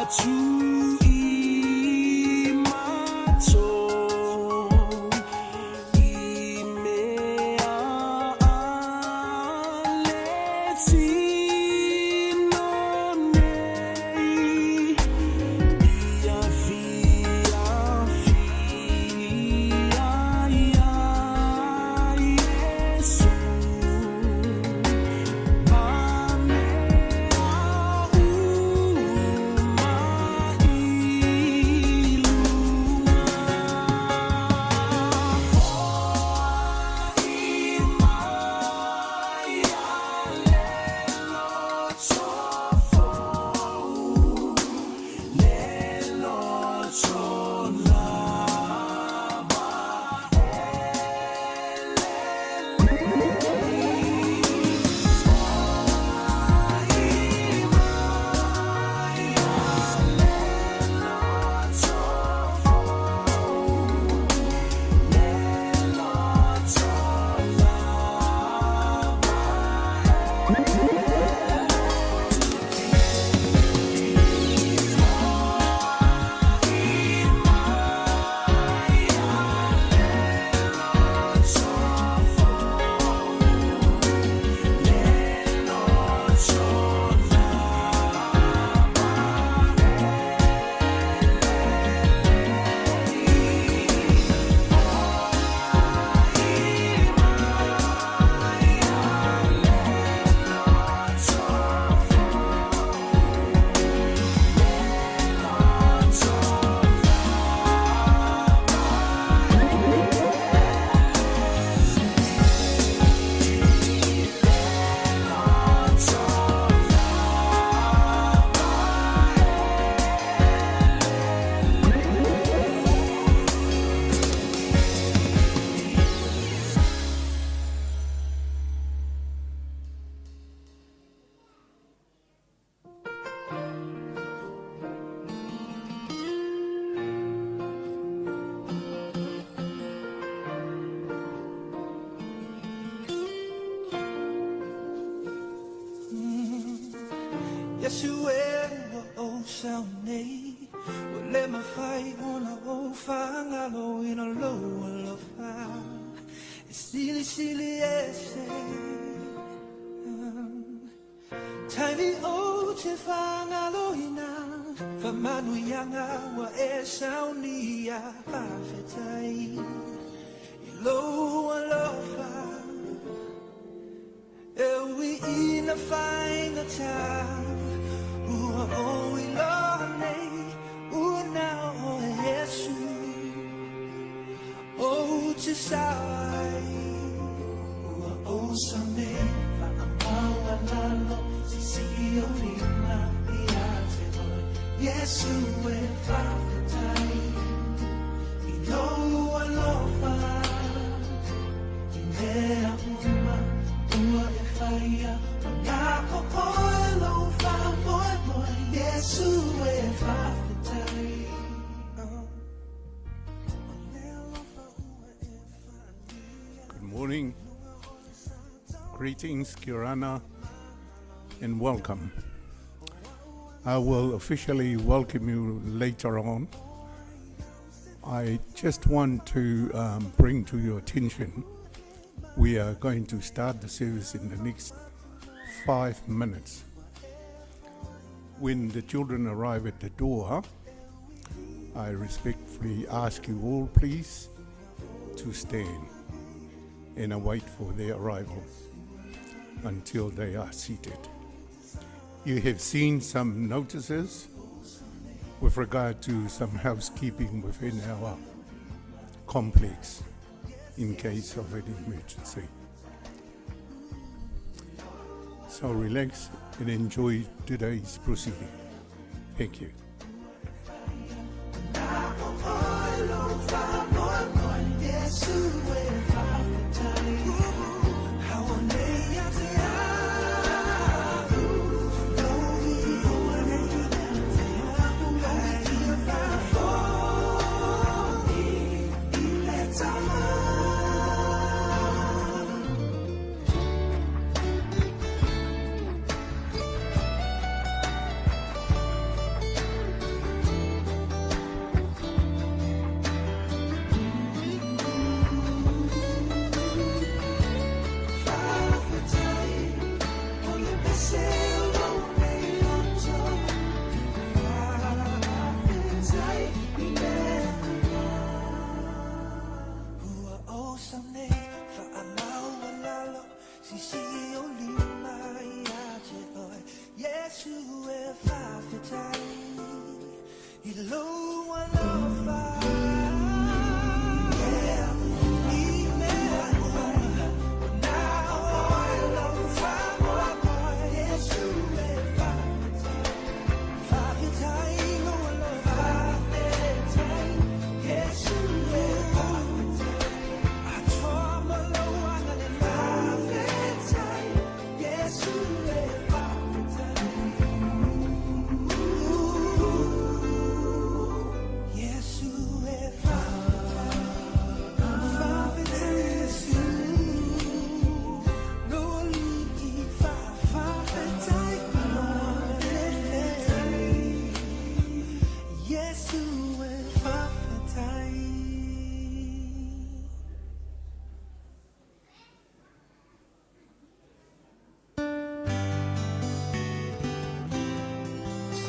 Atu i matou i mea a le tino nei, ia fiafia ia Iesu ma mea uma i luga. Foai mai a le loto fou, le loto lava e lelei. Foai mai a le loto fou, le loto lava e lelei. Foai mai a le loto fou, le loto lava e lelei. Foai mai a le loto fou, le loto lava e lelei. Le loto lava e lelei. Iesu e ua ou sao nei, ua le mafai ona ou faagaloina lou alofa e silisili ese. Taimi ou te faagaloina faamanuiaga ua e saunia, faafetai i lou alofa. E ui ina faigata, ua ou iloa nei, ua na o oe Iesu ou te sao ai. Ua ou sao nei, faamaualalo, siisii ou lima ia te oe Iesu e, faafetai i lou alofa i mea uma ua e faia, manako oe lou faamoemoe Iesu e, faafetai. Oh. O le alofa ua e faaalia. Good morning. Greetings, Kia ora, and welcome. I will officially welcome you later on. I just want to bring to your attention we are going to start the service in the next 5 minutes. When the children arrive at the door, I respectfully ask you all, please, to stand and await for their arrival until they are seated. You have seen some notices with regard to some housekeeping within our complex in case of any emergency. So relax and enjoy today's proceeding. Thank you. Manako oe lou faamoemoe Iesu e, faafetai Hauanei ia te au lou Hai ia faafoi i le Tama.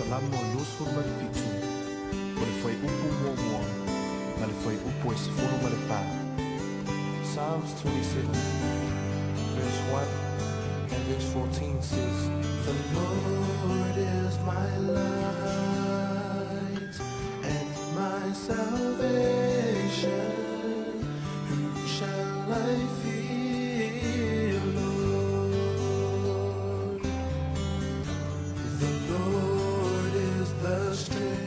Salamo 27, o le fuaiupu muamua ma le fuaiupu e 14. Psalms 27, verse 1 and verse 14 says, The Lord is my light and my salvation. Whom shall I fear, Lord? The Lord is the strength.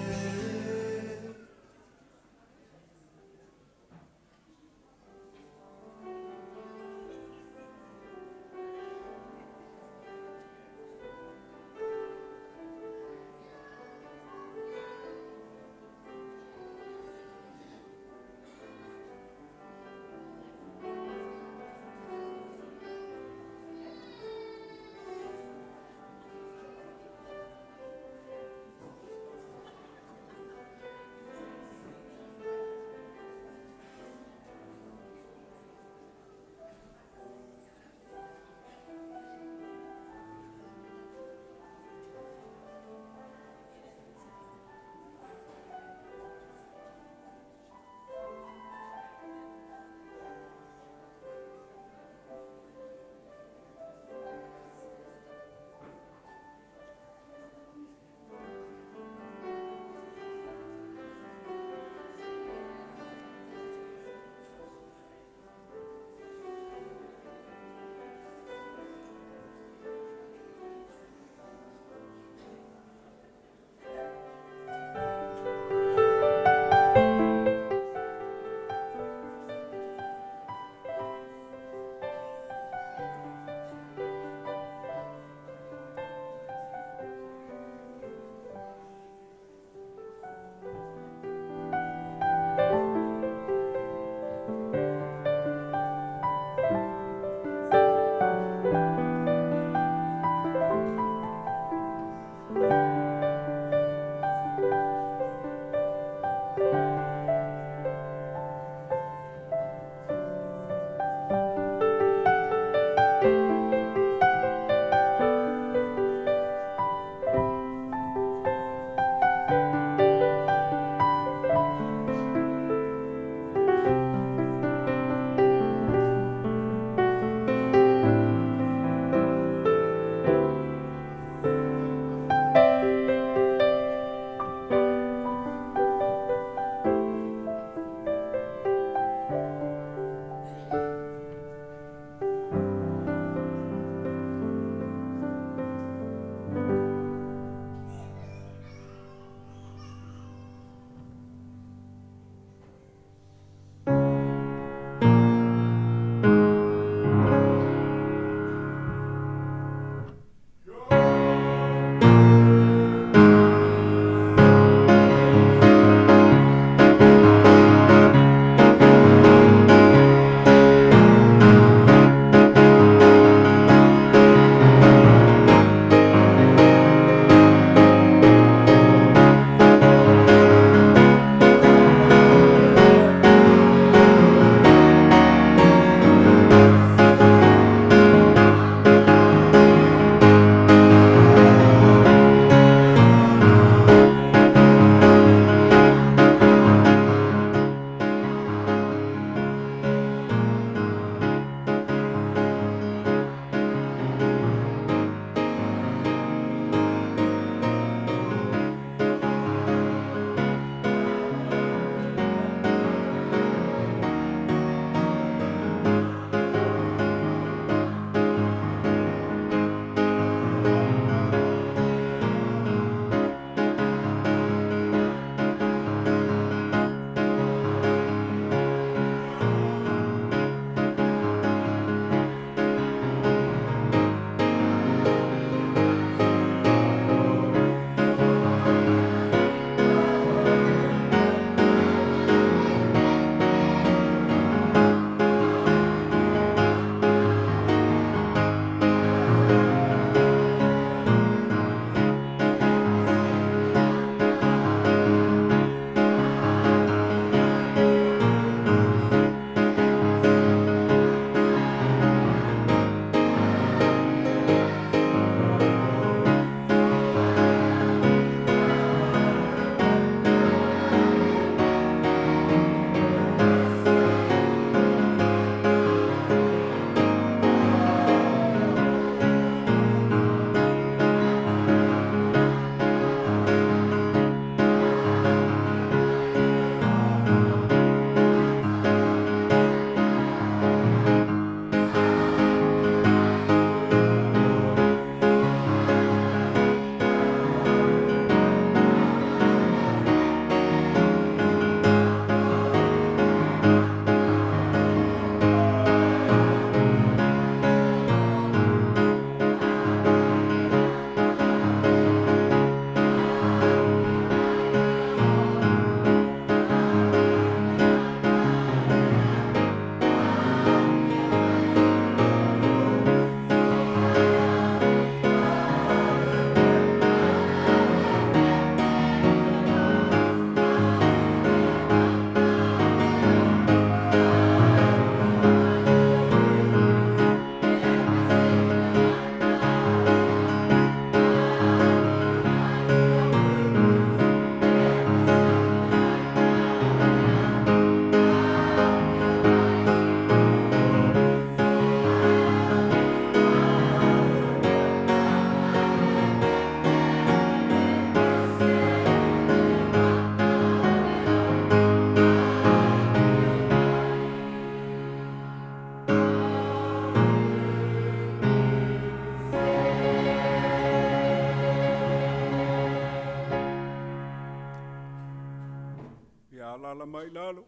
Alala mai lalo.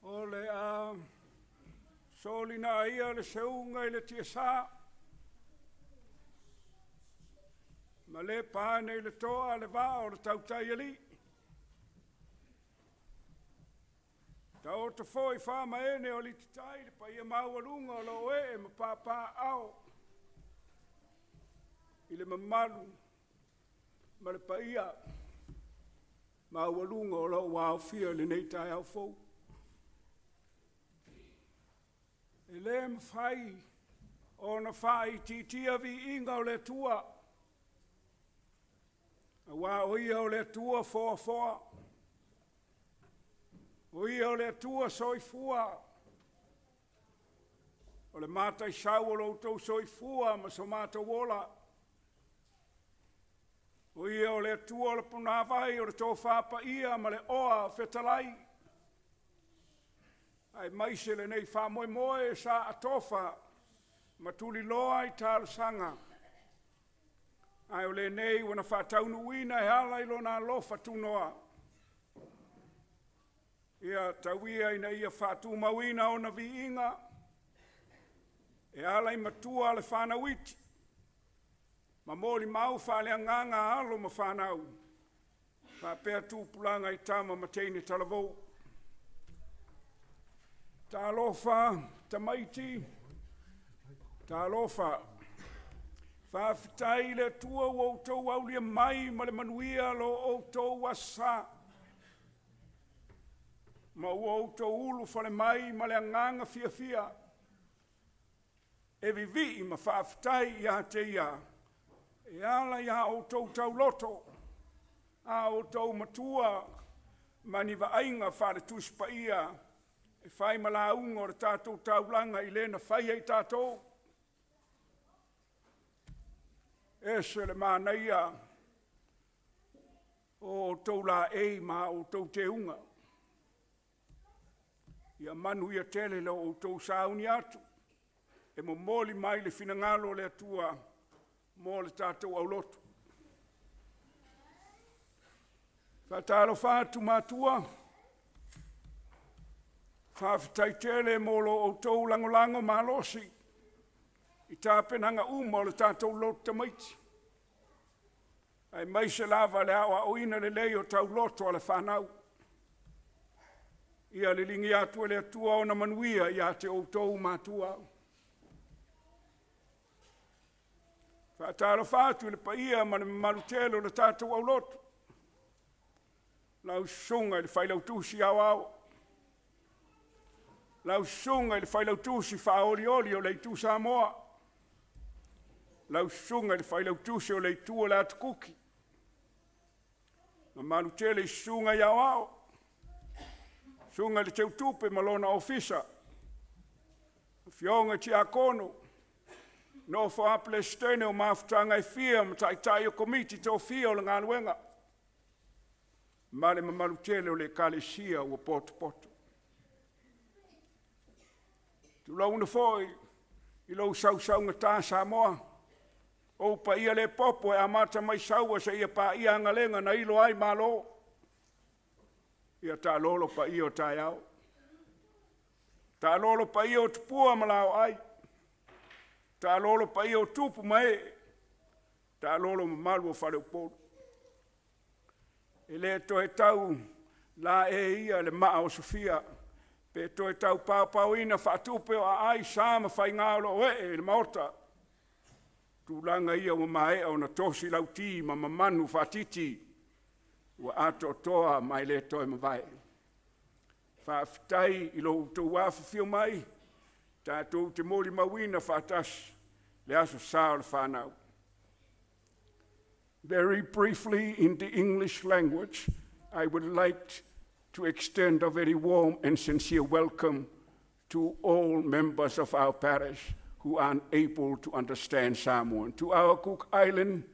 O le a solina ia le seuga i le tiasa, ma le pane i le toa le vaa o le tautai alii. Taoto foi faamaene o alititai le paia maualuga o lo o ee ma papaaao i le mamalu ma le paia maualuga o lo o ua aofia i lenei taeao fou. E le mafai ona faaitiitia viiga o le Atua, aua o Ia o le Atua foafoa, o Ia o le Atua soifua. O le mataisau o lo outou soifua ma so matou ola. O Ia o le Atua o le punavai o le tofa paia ma le oa fetalai, aemaise lenei faamoemoe sa atofa ma tuliloa i talosaga, ae o lenei ua na faataunuuina e ala i Lona alofa tunoa. Ia tau ia ina ia faatumauina ona viiga e ala i matua o le fanau iti, ma molimau faaleagaga a alo ma fanau, faapea tupulaga i tama ma teine talavou. Talofa tamaiti, talofa, faafetai i le Atua ua outou aulia mai ma le manuia lo outou Aso Sa, ma ua outou ulufale mai ma le agaga fiafia e vivii ma faafetai ia te Ia e ala i a outou tauloto, a outou matua ma ni vaaiga faale-Tusi Paia e fai ma lauga o le tatou taulaga i le na faia i tatou. E ese le manaia o outou laei ma a outou teuga. Ia manuia tele lo outou sauni atu e momoli mai le finagalo o le Atua mo le tatou aulotu. E faatalofa atu matua, faafetai tele mo lo outou lagolago malosi i tapenaga uma o le tatou lotu tamaiti, aemaise lava le aoaoina lelei o tauloto a le fanau. Ia liligi atu e le Atua ona manuia ia te outou matua. E faatalofa atu i le paia ma le mamalu tele o le tatou aulotu, lau susuga i le Failautusi Aoao, lau susuga i le Failautusi Faaolioli o le Itu Samoa, lau susuga i le Failautusi o le Itu o le Atu Kuki, mamalu tele i susuga i aoao, susuga i le Teutupe ma lona ofisa, afioga i Tiakono, nofo a Peresetene o mafutaga e fia ma taitai o Komiti tofia o le galuega, ma le mamalu tele o le Ekalesia ua potopoto. Tulouna foi i lou sausaugata Samoa, ou paia le popo e amata mai Saua seia paia Agalega na ilo ai Malo. Ia taalolo paia o taeao, taalolo paia o tupua ma laoai, taalolo paia o tupu ma ee, taalolo mamalu o faleupolu. E le toe tau laeia le maaosofia pe toe tau paopaoina faatupe o aai, sa ma faiga o lo o ee i le Maota. Tulaga ia ua maea ona tosi lauti ma mamanu faatiti ua atoatoa ma e le toe mavae. Faafetai i lo outou afifio mai tatou te molimauina faatasi le Aso Sa o le fanau. Very briefly, in the English language, I would like to extend a very warm and sincere welcome to all members of our parish who are unable to understand Samoan. To our Cook Island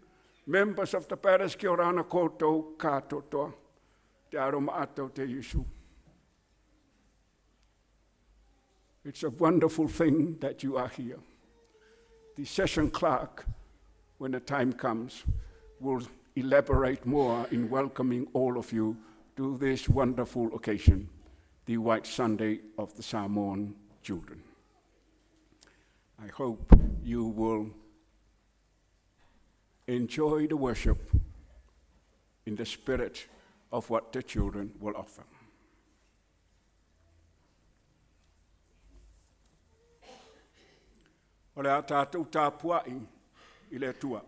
members of the parish, kia orana koutou katoa. Te aro maata o te Iesu. It's a wonderful thing that you are here. The session clerk, when the time comes, will elaborate more in welcoming all of you to this wonderful occasion, the White Sunday of the Samoan children. I hope you will enjoy the worship in the spirit of what the children will offer. O le a tātou tapuai i le Atua.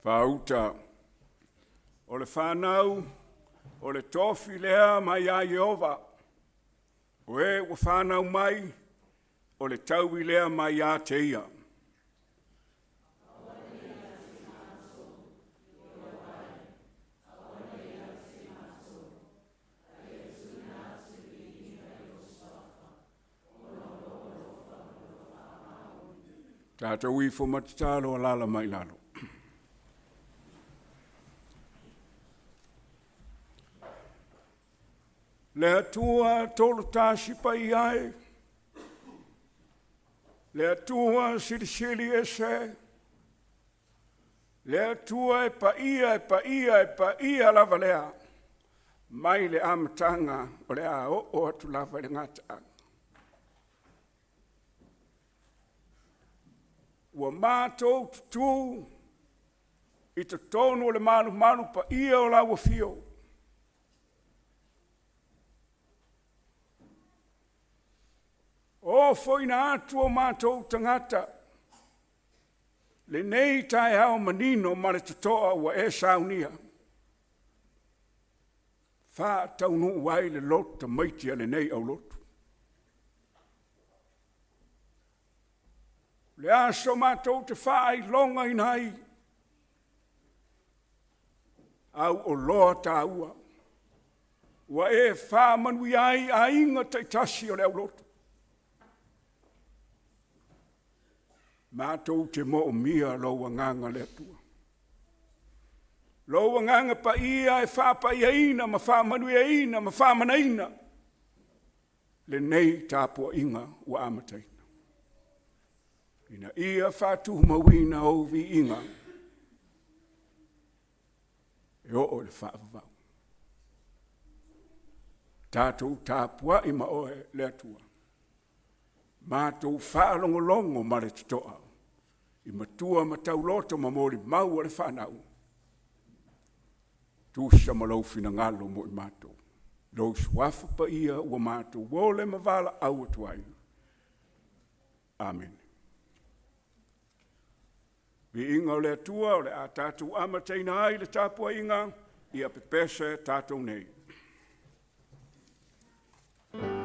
Faauta. O le fanau, o le tofi lea mai ia Ieova. O e ua fanau mai, o le taui lea mai ia te ia. Tatou ifo ma tatalo alala mai lalo. Le Atua tolu tasi pai ai, le Atua silisili ese, le Atua e paia e paia e paia lava lea, mai le amataga o le a oo atu lava i le gataaga. Ua matou tutu i totonu o le malumalu paia o lau afio. Ofoina atu o matou tagata lenei taeao manino ma le totoa ua e saunia, faataunuu ai le loto tamaiti a lenei aulotu. O le aso matou te faailogaina ai auoloa taua ua e faamanuia ai aiga taitasi o le aulotu. Matou te moomia lou agaga le Atua, lou agaga paia e faapaiaina ma faamanuiaina ma faamanaina lenei tapuaiga ua amataina, ina ia faatumauina ou viiga e oo i le faavavau. Tatou tapuai ma oe le Atua, matou faalogologo ma le totoa i matua ma tauloto ma molimau a le fanau, tusa ma lou finagalo mo i matou, lou suafa paia ua matou ole ma valaau atu ai. Amene. Viiga o le Atua o le a tatou amataina ai le tapuaiga, ia pepese tatou nei. Ia pepese.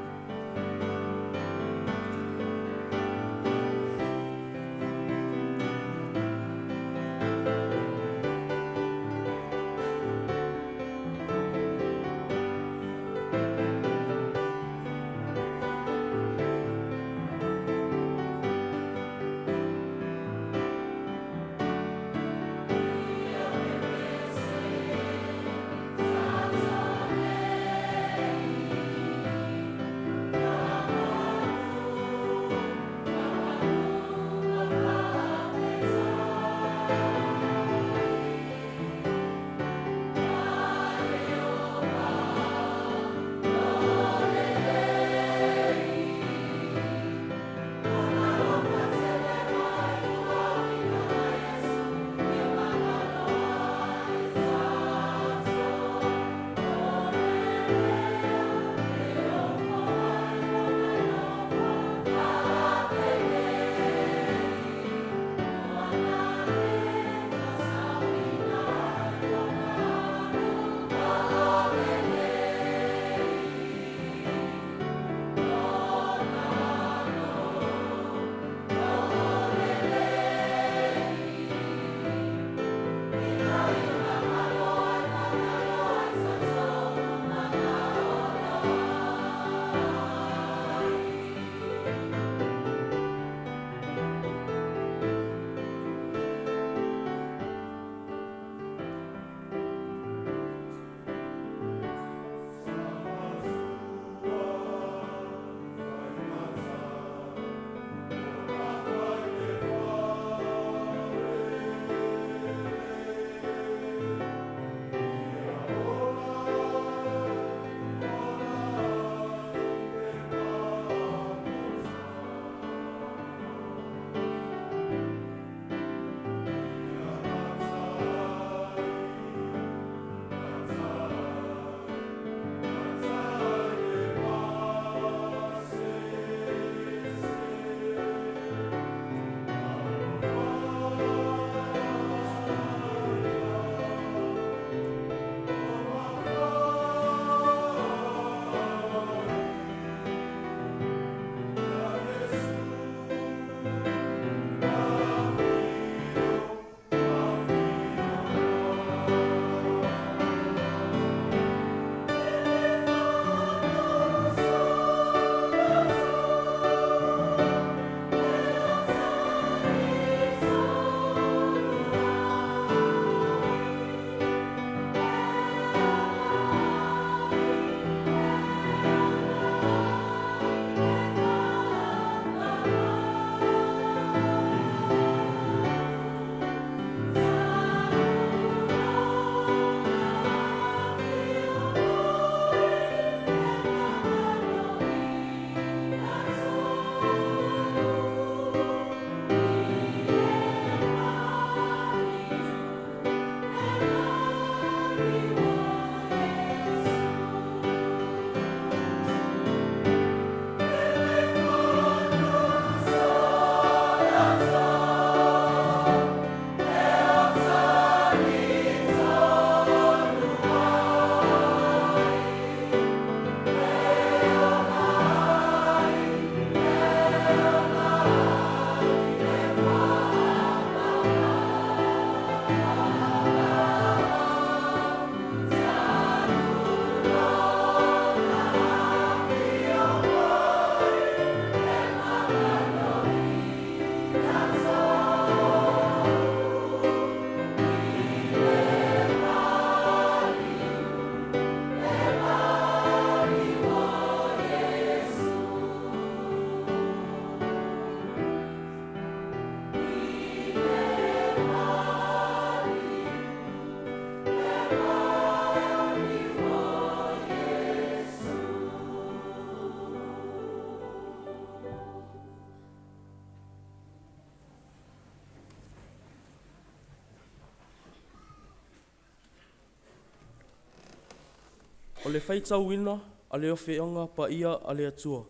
O le faitauina a le Afioga Paia a le Atua.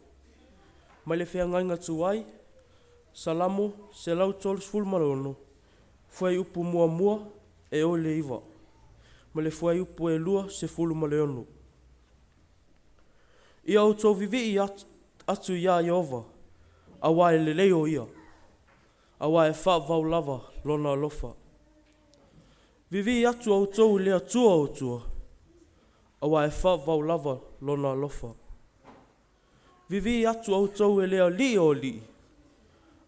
Mai le Feagaiga Tuai, Salamo 136, fuaiupu muamua e oo i le 9, ma le fuaiupu e 26. Ia outou vivii atu iā Ieova, auā e lelei o Ia, auā e faavavau lava Lona alofa. Vivii atu outou i le Atua o Atua, auā e faavavau lava Lona alofa. Vivii atu outou e le Alii o alii,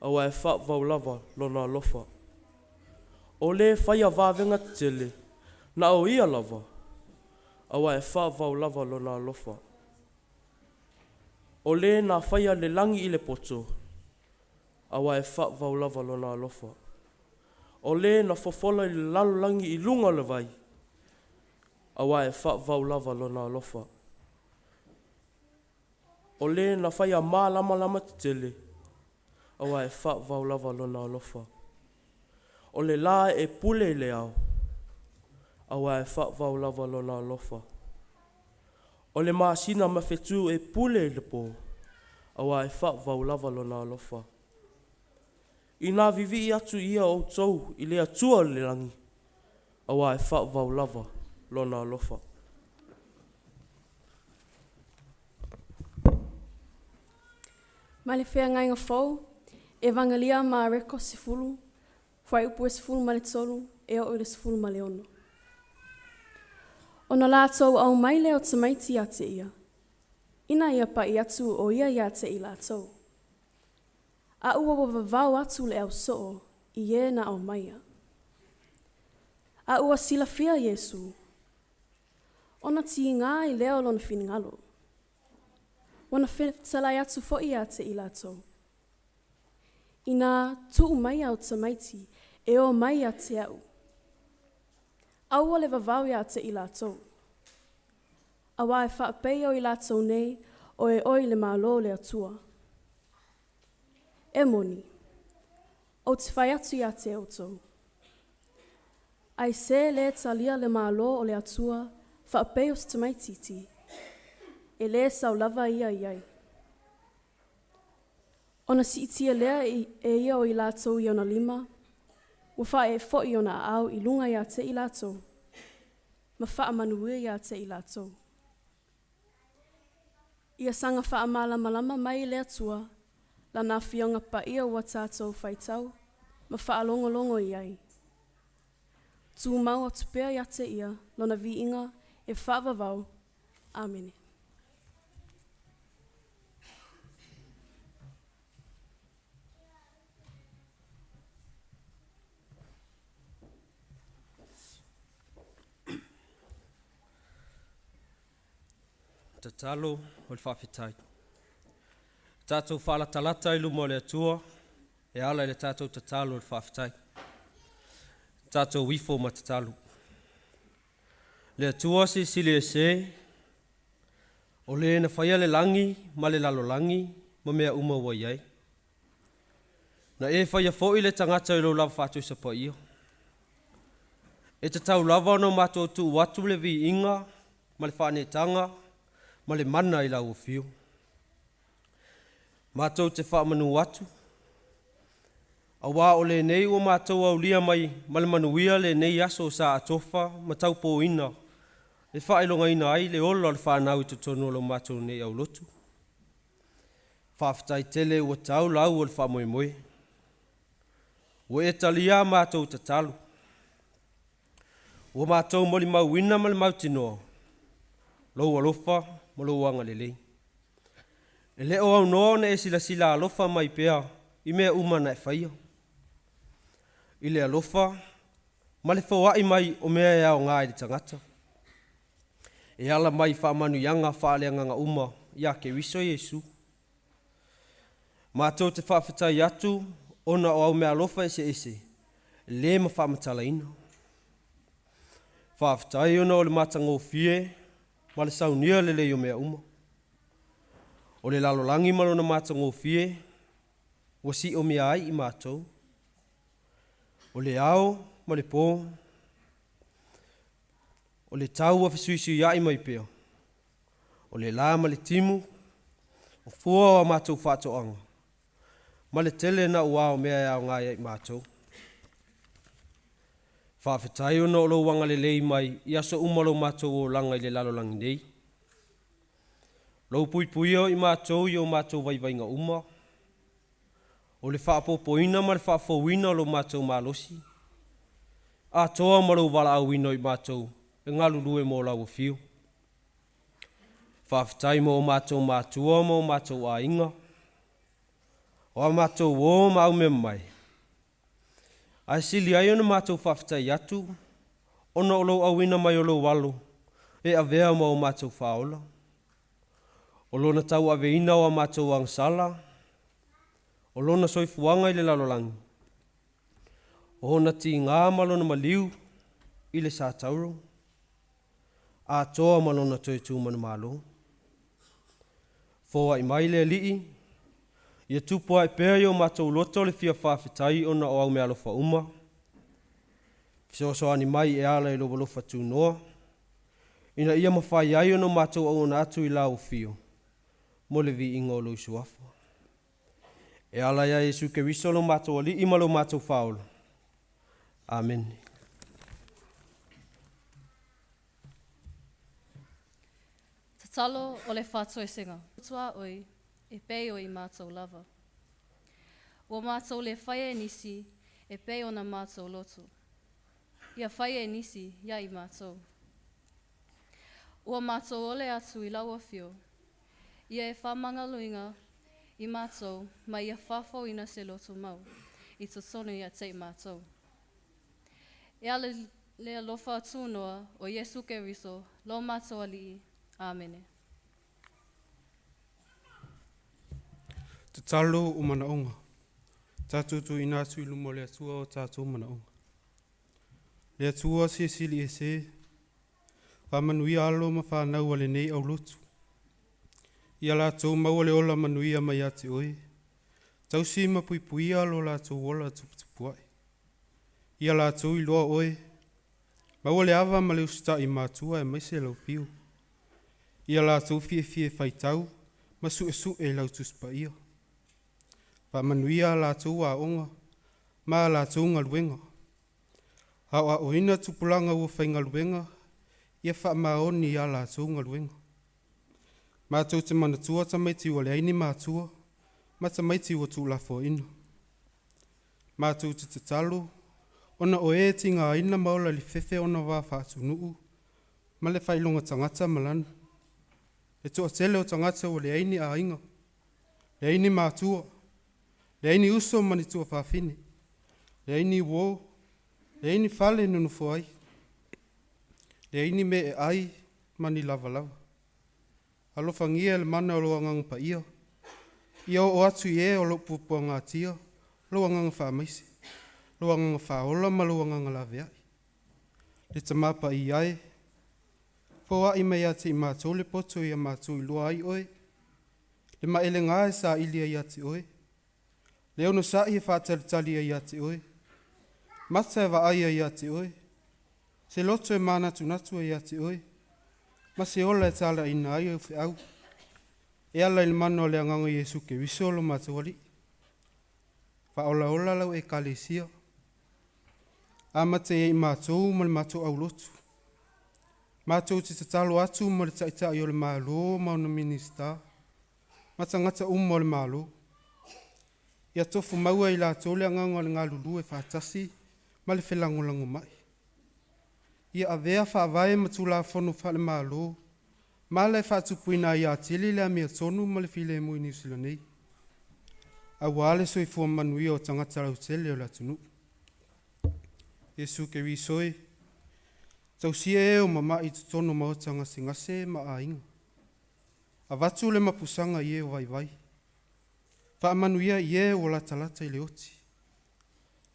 auā e faavavau lava Lona alofa. O lē faia vavega tetele, na o Ia lava, auā e faavavau lava Lona alofa. O lē na faia le lagi i le poto, auā e faavavau lava Lona alofa. O lē na fofola i le lalolagi i luga o le vai, auā e faavavau lava Lona alofa. O lē na faia malamalama tetele, auā e faavavau lava Lona alofa. O le lā e pule i le ao, auā e faavavau lava Lona alofa. O le masina ma fetu e pule i le pō, auā e faavavau lava Lona alofa. Inā vivii atu ia outou i le Atua o le lagi, auā e faavavau lava Lona alofa. Mai le Feagaiga Fou, Evagelia a Mareko 10, fuaiupu e 13 e oo i le 16. Ona latou aumai lea o tamaiti ia te ia, ina ia pa'i atu o ia ia te i latou. A ua vavao atu le ausoo i e na aumaia. A ua silafia Iesu, ona tiga ai lea o lona finagalo, ua na fetalai atu foi ia te i latou, Inā tuu maia au tamaiti e o mai ia te a'u, aua le vavao ia te i latou, auā e faapeia o i latou nei o e oi le Malo o le Atua. E moni, ou te fai atu ia te outou, ai se lē talia le Malo o le Atua faapei o se tamaitiiti, e lē sau lava ia i ai. Ona siitia lea e ia o i latou i ona lima, ua faaee foi ona aao i luga ia te i latou, ma faamanuia ia te i latou. Ia saga faamalamalama mai e le Atua Lana Afioga Paia ua tatou faitau ma faalogologo i ai. Tumau atu pea ia te Ia Lona viiga e faavavau. Amene. Tatalo o le Faafetai. Tatou faalatalata i luma o le Atua e ala i le tatou tatalo o le faafetai. Tatou ifo ma tatalo. Le Atua Silisili Ese, o le na faia le lagi ma le lalolagi ma mea uma ua i ai. Na e faia foi le tagata i lou lava faatusa paia. E tatau lava ona matou tuu atu le viiga ma le faaneetaga ma le mana i lau afio. Matou te faamanu atu, auā o lenei ua matou aulia mai ma le manuia lenei aso sa atofa ma taupōina e faailogaina ai le ola o le fanau i totonu o lo matou nei aulotu. Faafetai tele ua tau lau o le faamoemoe. Ua e talia a matou tatalo. Ua matou molimauina ma le mautinoa lou alofa ma lou agalelei. E le o aunoa ona e silasila alofa mai pea i mea uma na e faia, i le alofa ma le foai mai o mea e aoga i le tagata, e ala mai i faamanuiaga faaleagaga uma ia Keriso Iesu. Matou te faafetai atu ona o au meaalofa eseese le ma faamatalaina. Faafetai ona o le matagofie ma le saunia lelei o mea uma. O le lalolagi ma lona matagofie ua siomia ai i matou. O le ao ma le po, o le tau ua fesuisuiai mai pea. O le la ma le timu, o fua o a matou faatoaga, ma le tele naua o mea e aoga ai ia i matou. Faafetai ona o lou agalelei mai i aso uma o lo matou olaga i le lalolagi nei. Lou puipuia o i matou i o matou vaivaiga uma, o le faaopoopoina ma le faafouina o lo matou malosi, atoa ma lou valaauina o i matou e galulue mo lau afio. Faafetai mo o matou matua ma o matou aiga, o a matou uo ma aumeamamae, ae sili ai ona matou faafetai atu ona o lou auina mai o lou Alo e avea ma o matou Faaola, o Lona tauaveina o a matou agasala, o Lona soifuaga i le lalolagi, o Ona tiga ma Lona maliu i le satauro, atoa ma Lona toe tu manumalo. Foai mai le Alii, ia tupu ae pea i o matou loto le fia faafetai ona o au meaalofa uma, fesoasoani mai e ala i lou alofa tunoa, ina ia mafai ai ona matou auauna atu i lau afio mo le viiga o lou Suafa. E ala ia Iesu Keriso lo matou Alii ma lo matou Faaola. Amene. Tatalo o le faatoesega. Tuaoi e pei o i matou lava. Ua matou le faia e nisi e pei ona matou loto. Ia faia e nisi ia i matou. Ua matou ole atu i lau afio, ia e faamagaloina i matou ma ia faafouina se loto mau i totonu ia te i matou. E ala i le alofa tunoa o Iesu Keriso, lo matou Alii. Amene. Tatalo o manaoga. Tatou tuuina atu i luma o le Atua o tatou manaoga. Le Atua Silisili Ese, faamanuia alo ma fanau a lenei aulotu, ia latou maua le ola manuia mai ia te Oe, tausi ma puipuia lo latou ola tuputupuae. Ia latou iloa Oe, maua le ava ma le usitai i matua aemaise lau afio. Ia latou fiafia e faitau ma suesue i lau Tusi Paia. Faamanuia a latou aoga ma a latou galuega. Aoaoina tupulaga ua faigaluega ia faamaoni i a latou galuega. Matou te manatua tamaiti ua leai ni matua ma tamaiti ua tuulafoaina. Matou te tatalo ona o E e tigaina ma ola i le fefe ona o va faaatunuu ma le faailoga tagata ma lanu. Le toatele o tagata ua leai ni aiga, leai ni matua, leai ni uso ma ni tuafafine, leai ni uo, leai ni fale e nonofo ai, leai ni mea e ai ma ni lavalava. Alofagia e le mana o lou Agaga Paia, ia oo atu i e o lo o puapuagatia lou Agaga faamaise, lou Agaga faaola ma lou Agaga laveai. Le Tama Paia e, foai mai ia te i matou le poto ia matou iloa ai Oe, le maelega e saili ai ia te Oe, le onosai e faatalitali ai ia te Oe, mata e vaai ai ia te Oe, se loto e manatunatu ai ia te Oe, ma se ola e talaiina ai au feau, e ala i le mana o le Agaga o Iesu Keriso lo matou Alii. Faaolaola lau Ekalesia, amata ia i matou ma le matou aulotu. Matou te tatalo atu mo le Taitai o le Malo ma ona Minisita ma tagata uma o le Malo, ia tofu maua e i latou le agaga o le galulue faatasi ma le felagolagomai. Ia avea faavae ma Tulafono faale-Malo ma ala e faatupuina ai atili le amiotonu ma le filemu i Niu Sila nei, aua le soifua manuia o tagata lautele o le atunuu. Iesu Keriso e, tausia e o mama'i i totonu o maota gasegase ma aiga, avatu le mapusaga i e o vaivai, faamanuia i e ua latalata i le oti,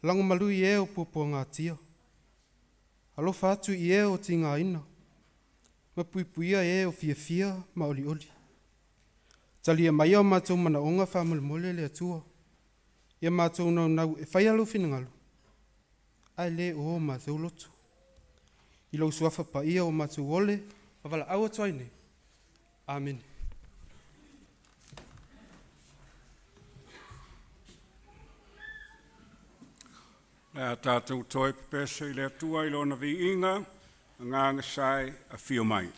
lagomalu i e o puapuagatia, alofa atu i e o tigaina, ma puipuia e o fiafia ma olioli. Talia maia o matou manaoga faamolemole le Atua, ia matou naunau e faia lou finagalo, ae le o o matou loto. I lou Suafa Paia ua matou ole ma valaau atu ai nei. Amene. Le a tātou toe pepese i le Atua i lona viiga, agaga sae afio mai.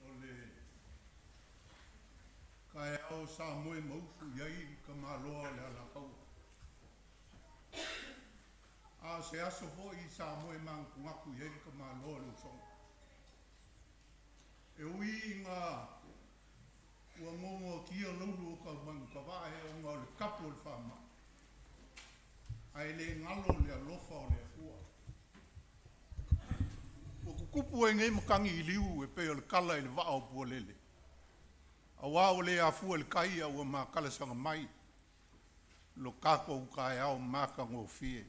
O le taeao sa moe mausu i ai ka maloa o le Alataua. A o se aso foi sa moe magatugatu i ai le tamaloa o le Usoga. E ui ina ua gogotia laulu o Taumanutavae ona o le tapu o le faamai, ae le galo le alofa o le Atua. Ua tutupu ai nei matagi i liu e pei o le tala i le vaa o Pualele, auā ua le afua i le tai a ua matalasaga mai lo tatou taeao matagofie.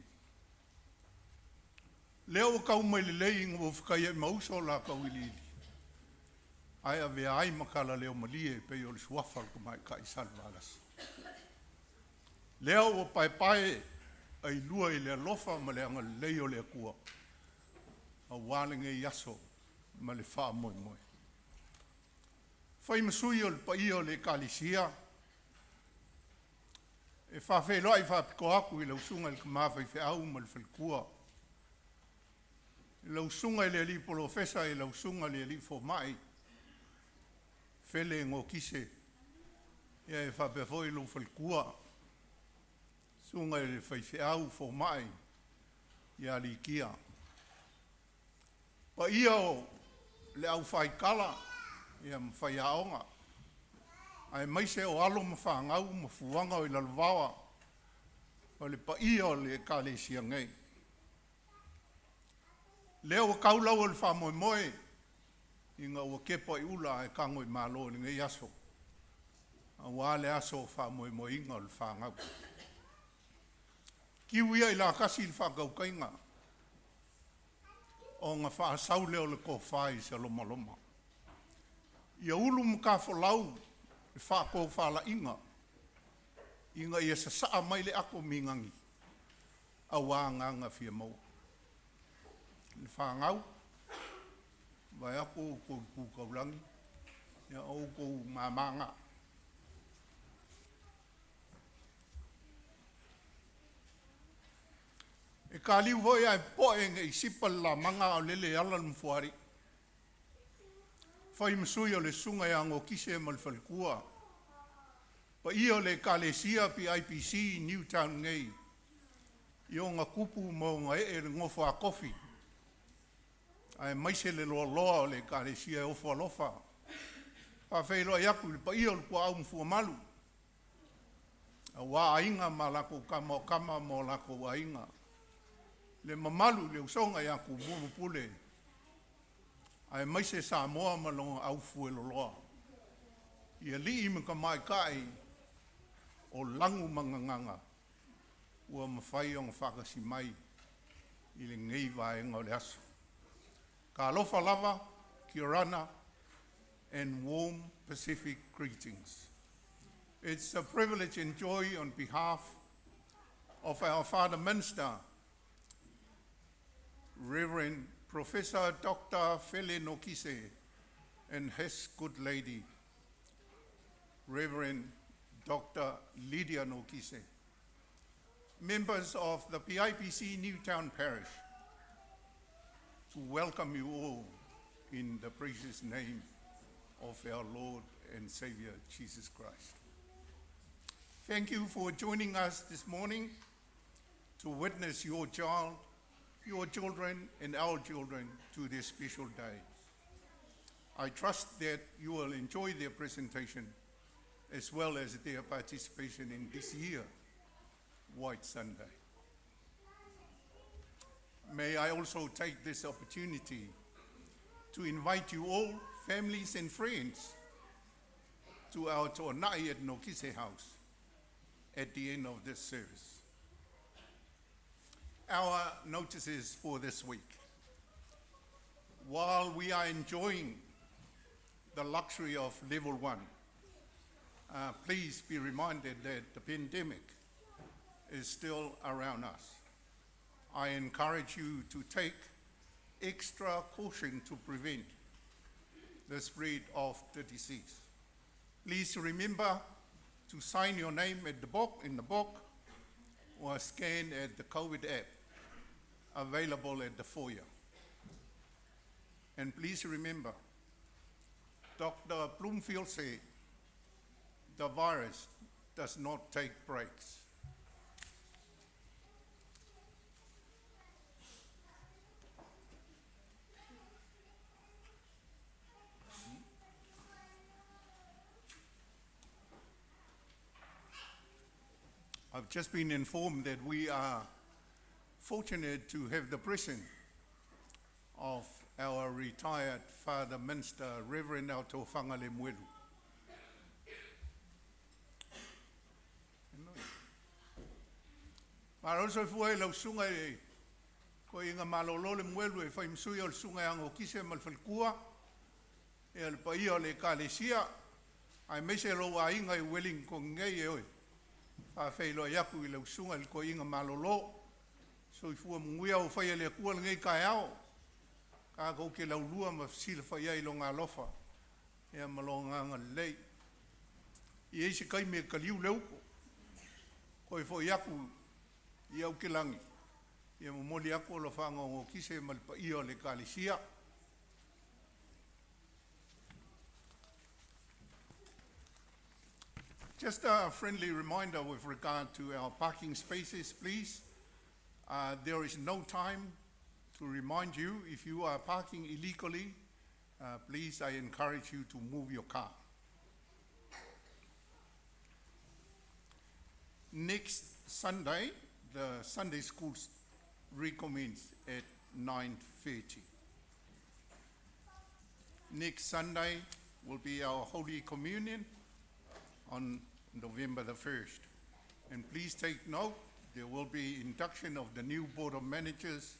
Lea ua tau mai lelei ina ua fetaiai ma uso la tauiliili ae avea ai ma talaleo malie e pei o le suafa o le tamaitai Salevalasi. Lea ua paepae Ailua i le alofa ma le agalelei o le Atua, auā lenei aso ma le faamoemoe. Fai ma sui o le paia o le Ekalesia, e faafeiloai faapitoa atu i lau Susuga i le Tama Faifeau ma le faletua, lau Susuga i le Alii Polofesa, lau Susuga i le Alii Fomai Fele Gokise, ia e faapea foi lou faletua, susuga i le faifeau fomai ia Litia. Paia o le aufaitala ia ma faiaoga aemaise o alo ma fanau ma fuaga o i lalovaoa o le paia o le Ekalesia nei. Lea ua tau lau o le faamoemoe ina ua tepa i ula ae tago i malo i lenei aso, auā le aso o faamoemoeina o le fanau. Tiu ia i latasi le faatautaiga ona faasau lea o le tofa i se lomaloma. Ia ulu matafolau le faatofalaiga ina ia sasaa mai le ato migani auā agaga fia maua. Le fanau, vaeatu outou i tu taulagi, ia o outou māmā na. E taliu foi ae popoe nei sipa le lamaga a o lele e ala le mafuaalii. Fai ma sui o le susuga ia Gokise ma le faletua, paia o le Ekalesia PIPC i Newtown nei i ona tupu ma ona ee, le nofo a tofi aemaise le loaloa o le Ekalesia e ofo alofa. E faafeiloai atu i le paia o le Tuaau ma Fuamalu, auā Aiga ma latou Tama, o Tama ma o latou Aiga, le mamalu i le usoga ia Tumua ma Pule, aemaise Samoa ma lona aufueloloa i alii ma tamaitai o lanu ma gagana ua mafai ona faatasi mai i lenei vaega o le aso. Talofa lava, kia ora and warm Pacific greetings. It's a privilege and joy on behalf of our Father Minister, Reverend Professor Dr. Fele Nokise, and his good lady, Reverend Dr. Lydia Nokise, members of the PIPC Newtown Parish, to welcome you all in the precious name of our Lord and Savior Jesus Christ. Thank you for joining us this morning to witness your child, your children, and our children to this special day. I trust that you will enjoy their presentation as well as their participation in this year, White Sunday. May I also take this opportunity to invite you all, families and friends, to our to'anai at Nokise House at the end of this service. Our notices for this week. While we are enjoying the luxury of level one, please be reminded that the pandemic is still around us. I encourage you to take extra caution to prevent the spread of the disease. Please remember to sign your name at the book in the book or scan at the COVID app available at the foyer. And please remember, Dr. Bloomfield said, the virus does not take breaks. I've just been informed that we are fortunate to have the presence of our retired Father Minister, Reverend Autofanga Lemuelu. Malo soifua i lau susuga i Toeaina malolo le Muelu e fai ma sui o le susuga ia Gokise ma le faletua, ia le paia o le Ekalesia, aemaise lou aiga i Wellington nei e oe. Faafeiloai atu i lau susuga i le Toeaina malolo. Soifua manuia ou faia e le Atua lenei taeao. Tatou te laulua ma fesilafai ai i Lona alofa ia ma Lona agalelei. E i ai se taimi e taliu le uto, toe foi atu i Aukilani, ia momoli atu alofaga faanoonokise ma le paia o le Ekalesia. Just a friendly reminder with regard to our parking spaces, please. There is no time to remind you if you are parking illegally, please, I encourage you to move your car. Next Sunday, the Sunday schools recommence at 9:30. Next Sunday will be our Holy Communion on November the 1st. And please take note, there will be induction of the new board of managers,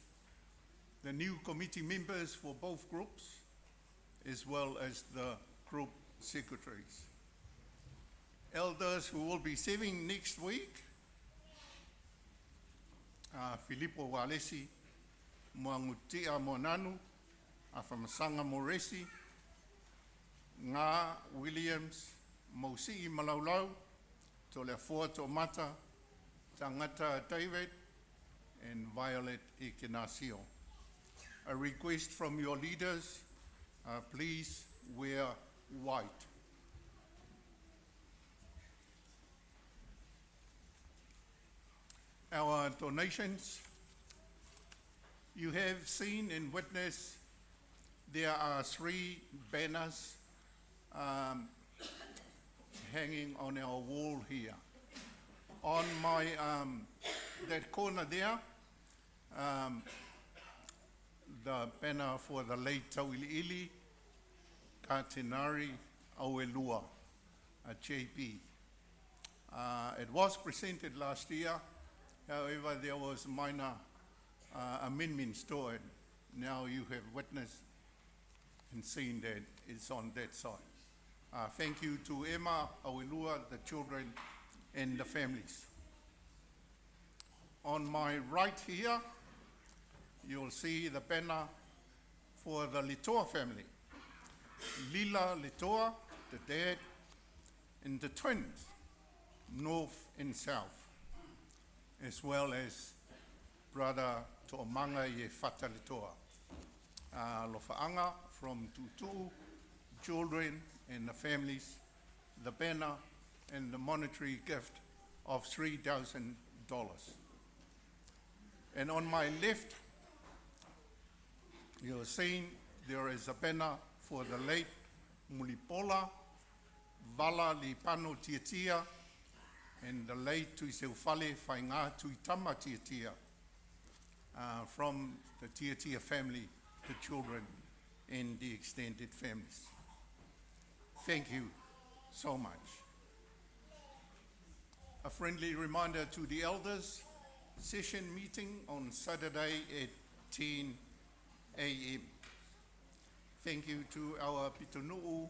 the new committee members for both groups, as well as the group secretaries. Elders who will be serving next week, Filippo Walesi, Moangutia Moananu, Afamasanga Moresi, Ngā Williams, Mausi'i Malaulau, Toleafoa To'omata, Tangata David, and Violet Ignacio. A request from your leaders, please wear white. Our donations, you have seen and witnessed there are three banners hanging on our wall here. On my that corner there, the banner for the late Tauiliili Katenari Auelua, a JP. It was presented last year, however, there was minor amendments to it. Now you have witnessed and seen that it's on that side. Thank you to Emma, Auelua, the children, and the families. On my right here, you'll see the banner for the Litoa family. Lila Litoa, the dad, and the twins, north and south, as well as brother To'omanga Ye Fata Litoa. Lofaanga from Tutu, children and the families, the banner and the monetary gift of $3,000. And on my left, you'll see there is a banner for the late Mulipola, Vala Lipano Tiatia, and the late Tuiseufale Fainga Tuitama Tiatia, from the Tiatia family, the children, and the extended families. Thank you so much. A friendly reminder to the elders, session meeting on Saturday at 10 a.m. Thank you to our Pitonu'u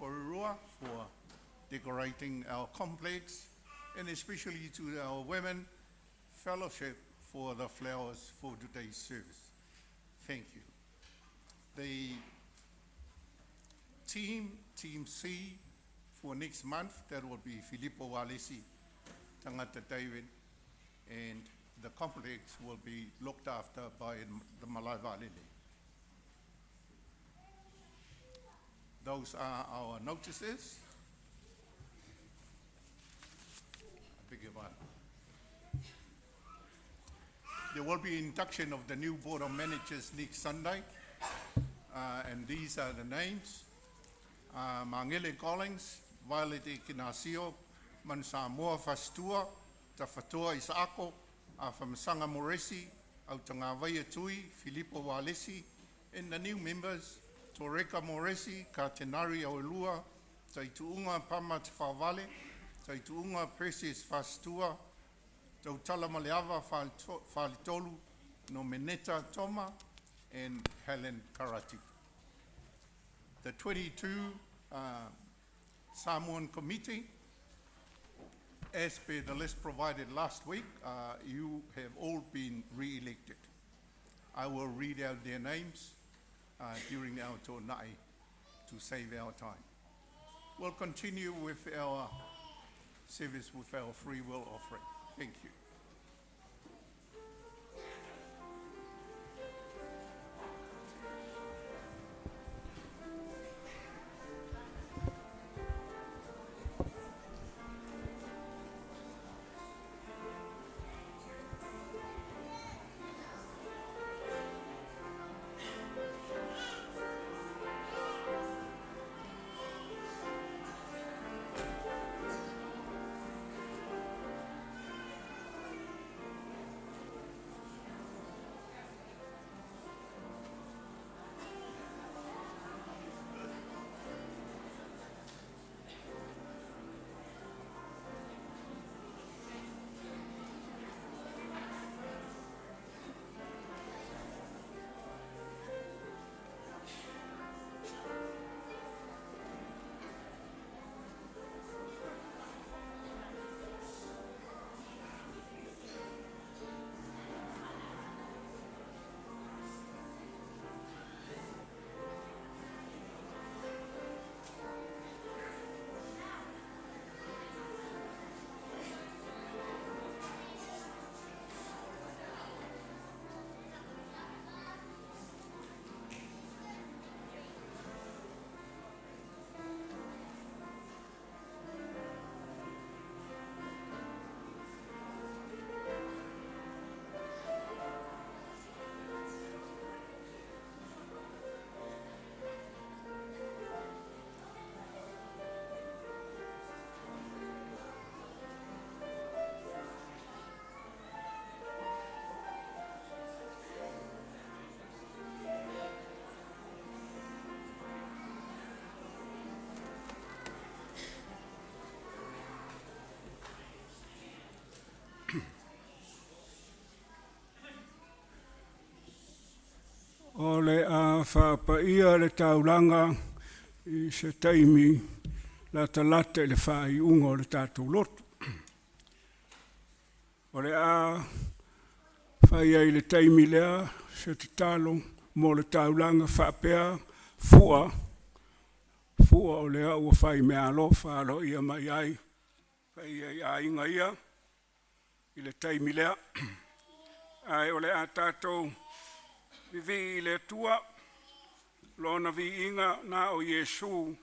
Porirua for decorating our complex, and especially to our women fellowship for the flowers for today's service. Thank you. The team C for next month, that will be Filippo Walesi, Tangata David, and the complex will be looked after by the Malai Valele. Those are our notices. I beg your pardon. There will be induction of the new board of managers next Sunday, and these are the names. Mangele Collins, Violet Ignacio, Mansamoa Fastua, Tafatoa Isaako, Afamasanga Moresi, Autangavaia Tui, Filippo Walesi, and the new members, Toreka Moresi, Katenari Aulua, Taituunga Pama Tfavale, Taituunga Precious Fastua, Tautala Maleava Falitolu, Nomeneta Toma, and Helen Karati. The 22 Samoan Committee, As per the list provided last week, you have all been re-elected. I will read out their names during our to'ona'i to save our time. We'll continue with our service with our free will offering. Thank you. O le a faapaia le taulaga i se taimi latalata i le faaiuga o le tatou lotu. O le a fai ai i le taimi lea se tatalo mo le taulaga faapea fua, fua o lea ua fai meaalofa aloaia mai ai paia i aiga ia i le taimi lea. Ae o le a tatou vivii i le Atua, Lona viiga na o Iesu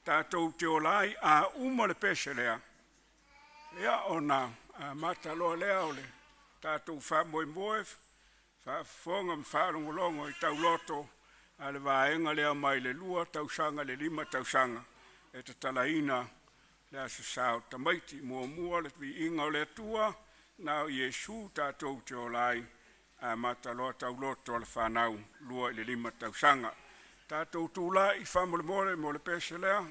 tatou te ola ai. A uma le pese lea, ia ona amata loa lea o le tatou faamoemoe, faafofoga ma faalogologo i tauloto a le vaega lea mai le 2 tausaga i le 5 tausaga e tatalaina le Aso Sa o Tamaiti. Muamua le viiga o le Atua, na o Iesu tatou te ola ai, amata loa tauloto a le fanau 2 i le 5 tausaga. Tatou tulai faamolemole mo le pese lea.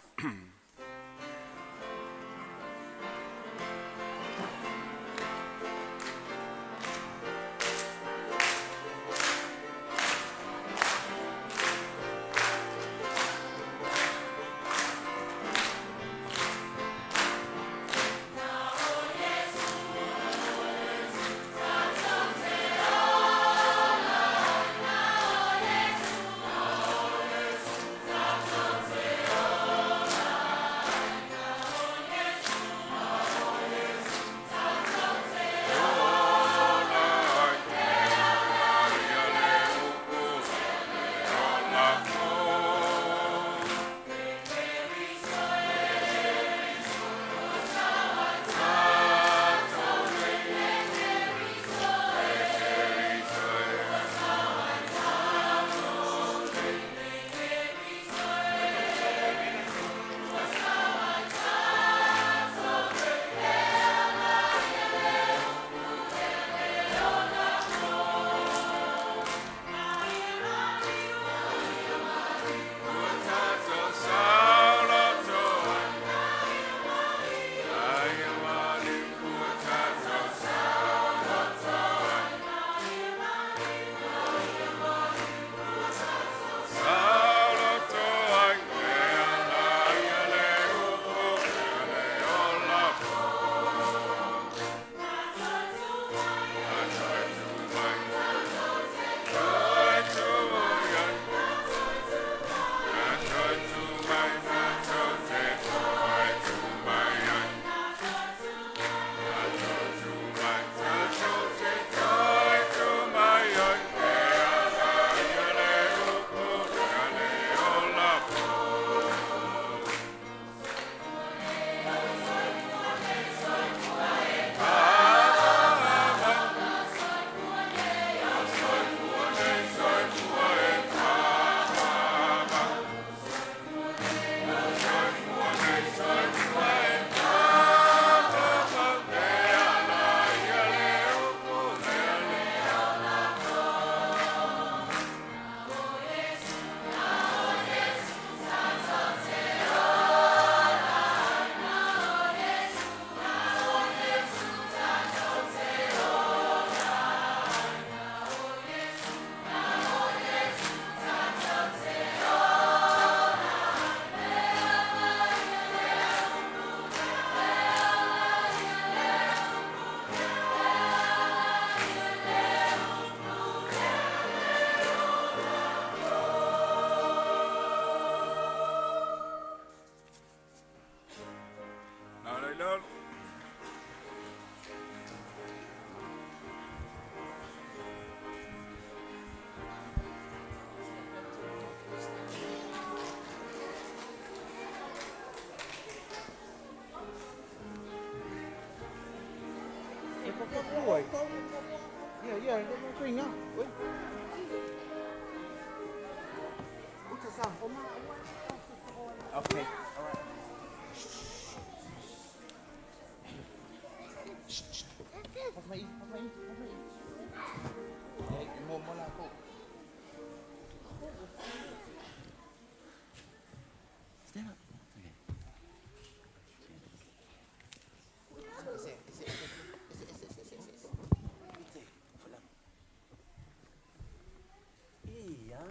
Okay. All right. Stand up. Okay. Iya.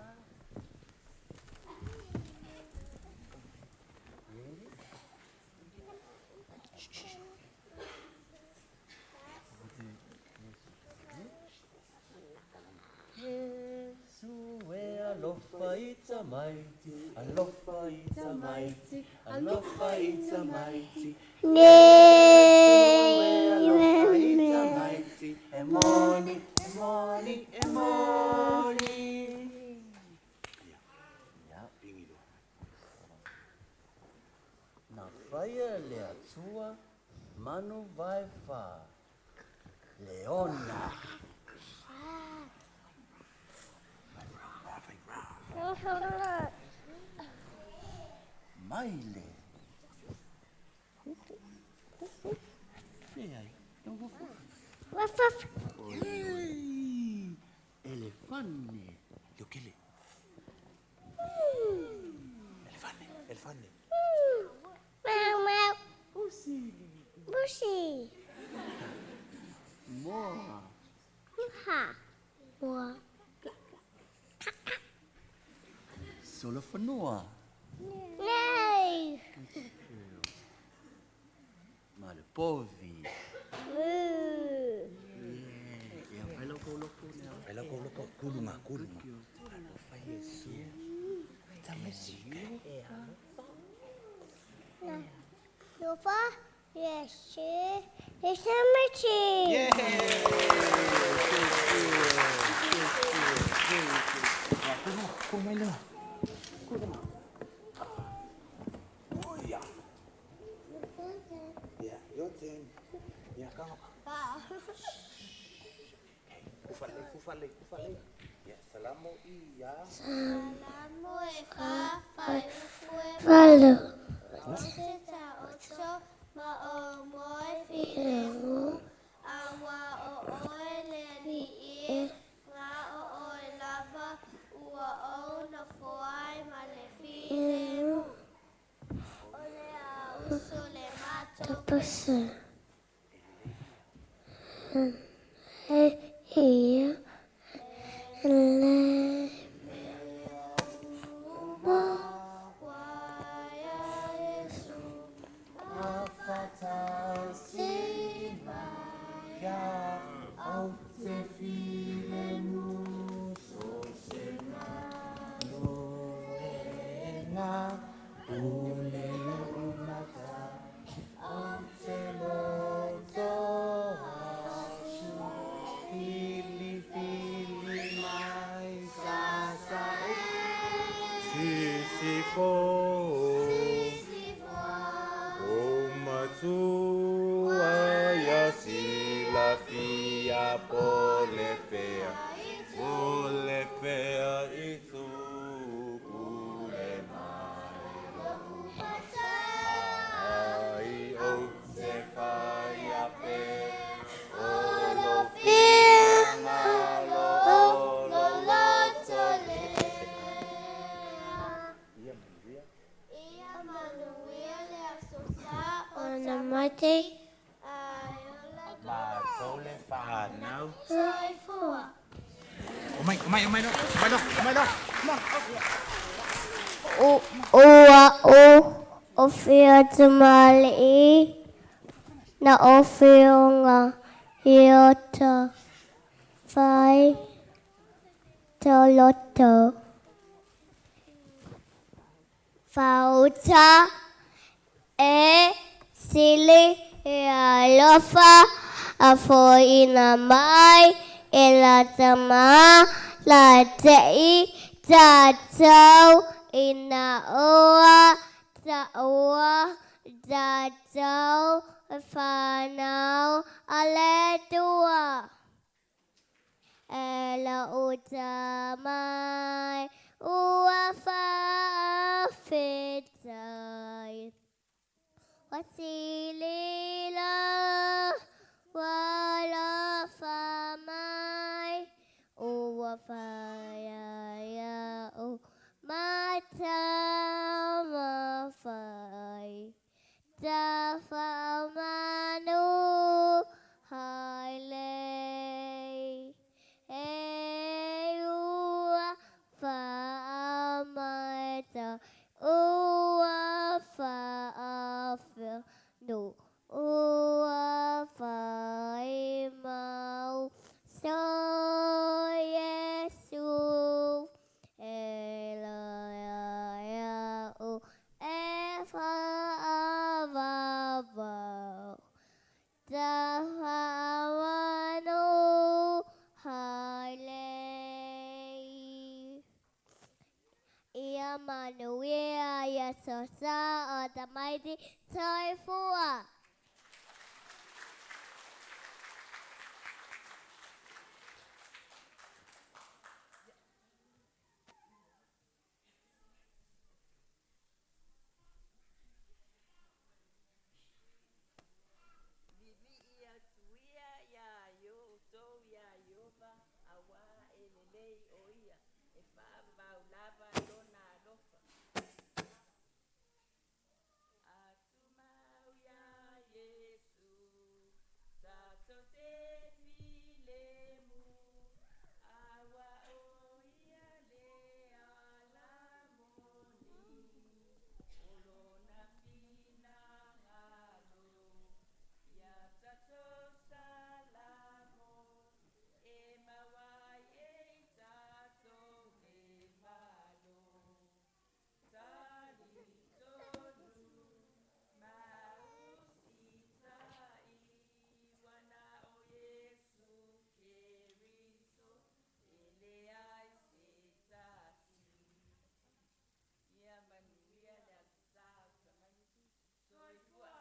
Alofa it's a mighty, alofa it's a mighty, alofa it's a mighty. Alofa it's a mighty, emoni, emoni, emoni. Ya, pingi Na faia le atua manu vai fa. Leona. Maile. Elefante. Leokele. Elefante, elefante. Meow meow. Pussy. Pussy. Moa. Ha. Moa. Solofanua. Nay. Malepovi. Moo. Yeah. Ia loko loko nea. Fai loko loko kulunga kulunga. Alofa Yesu. Tamesi. Lofa Yesu. Yesu. Yeah. Yeah, your turn. Yeah, come on. Ufale, ufale, ufale. Yeah, salamo iya. Salamo e fa fa Follow. Sita ma o moe filemu awa o oe le ni i ngā o oe lava ua o na foai ma le filemu. O le a uso le mato. Tapasa. Here. Le. Ua o o whia tamali'i na o whionga i ota whai toloto. Whauta e sili e alofa a foina mai e la tama la tei tātou ina oa ta oa tātou. o fanau a le Atua. E lou tamai ua faafetai. Ua silila ua alofa mai, ua fai ia iaʻu ma taumafai. Tafaamanu hailei, e ua faamaitai, ua faafenu, ua faimau so Iesu. E la iaʻu e faavavau, tafaamanu hailei. Ia manuia ia sosa o tamaiti. Soifua. Vivii atu ia iā outou iā Ieova, auā e lelei o ia, e faavavau lava lona alofa. Atumau iā Iesu, tatou te filemu, auā o ia le ala moni, o lona finagalo ia tatou salamo, e maua ai e i tatou le malo. Talitonu ma usitai, ua na o Iesu Keriso, e leai se tasi. Ia manuia le Aso Sa o tamaiti. Soifua.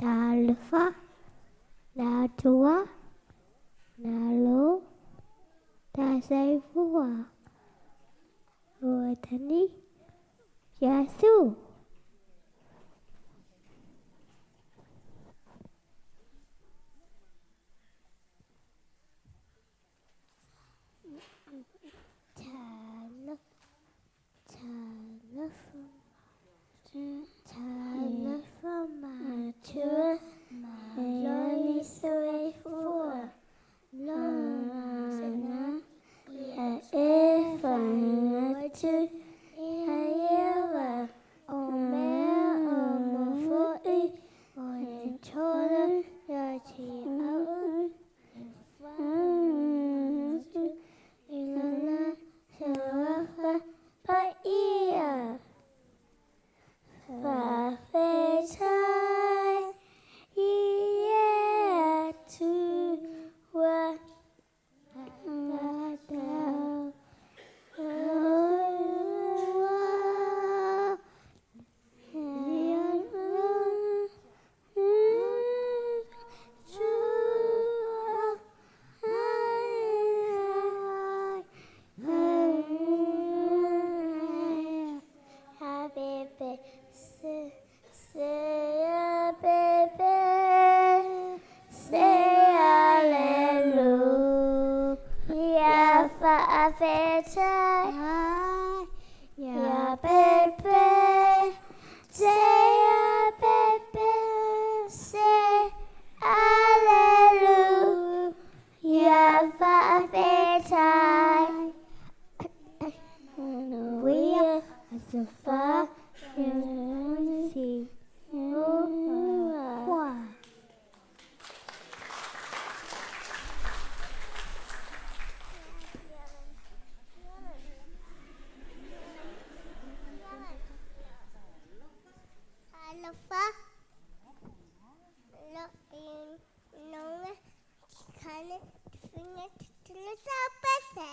Talofa, le Atua, nalo, tasaifua, ua tani, Iesu. Talofa matua, maloni soifua, lona ia e fagatu ia Ieova, o mea o mofoʻi o le tola ia te au, e fagatu i lona suafa paia. Faafetai i le Atua. Say hallelujah, faafetai, ia pepe, say a pepe, say hallelujah, faafetai. Manuia, aso fa, si, ua. Talofa. Ale finga tele sa pese.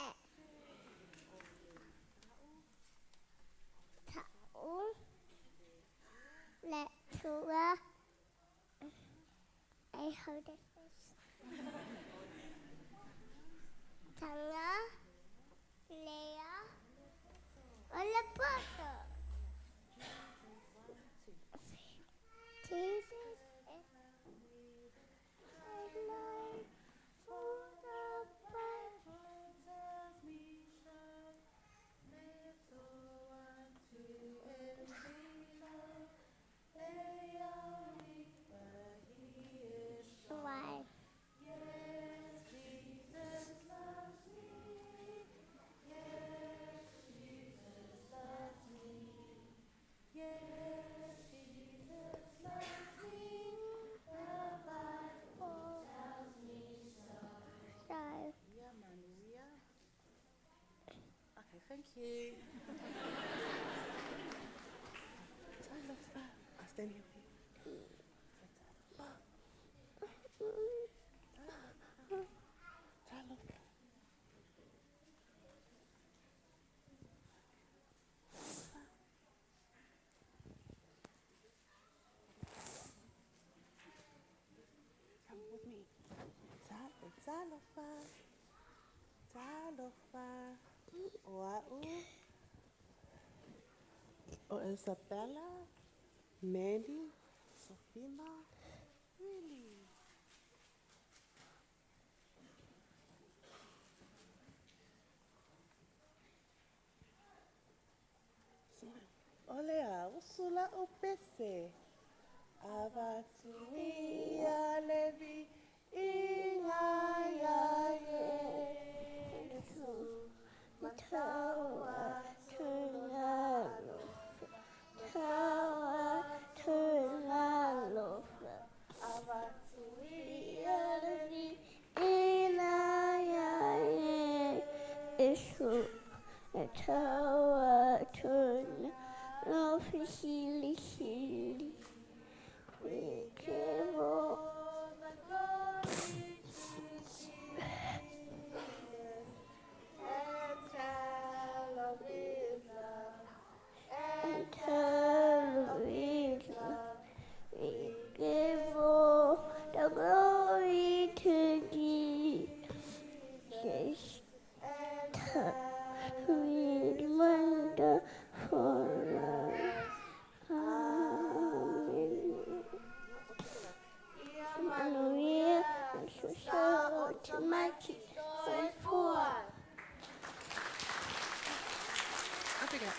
Ta'u le tua. I hold this. Tanga Lea o le poto. Jesus is my life for the Why? So. Yeah, Manuia. Okay, thank you. Talofa. I stand here with you. Talofa. Come with me. Talofa. Talofa. Oa'u. O Isabella, Mandy, Sofima, Willie. Olea, usula o pese. Avatuia levi inga ia Yesu. Tawa tuna tawa tuna lofa. Avatuia levi ina ia Yesu. Tawa tuna lofa hili hili. We give all the glory to Jesus and tell of his love and tell of his love. We give all the glory to Jesus. We wonderful love. Amen. Manuia, Susa, Otamaki, Soifua. Africa.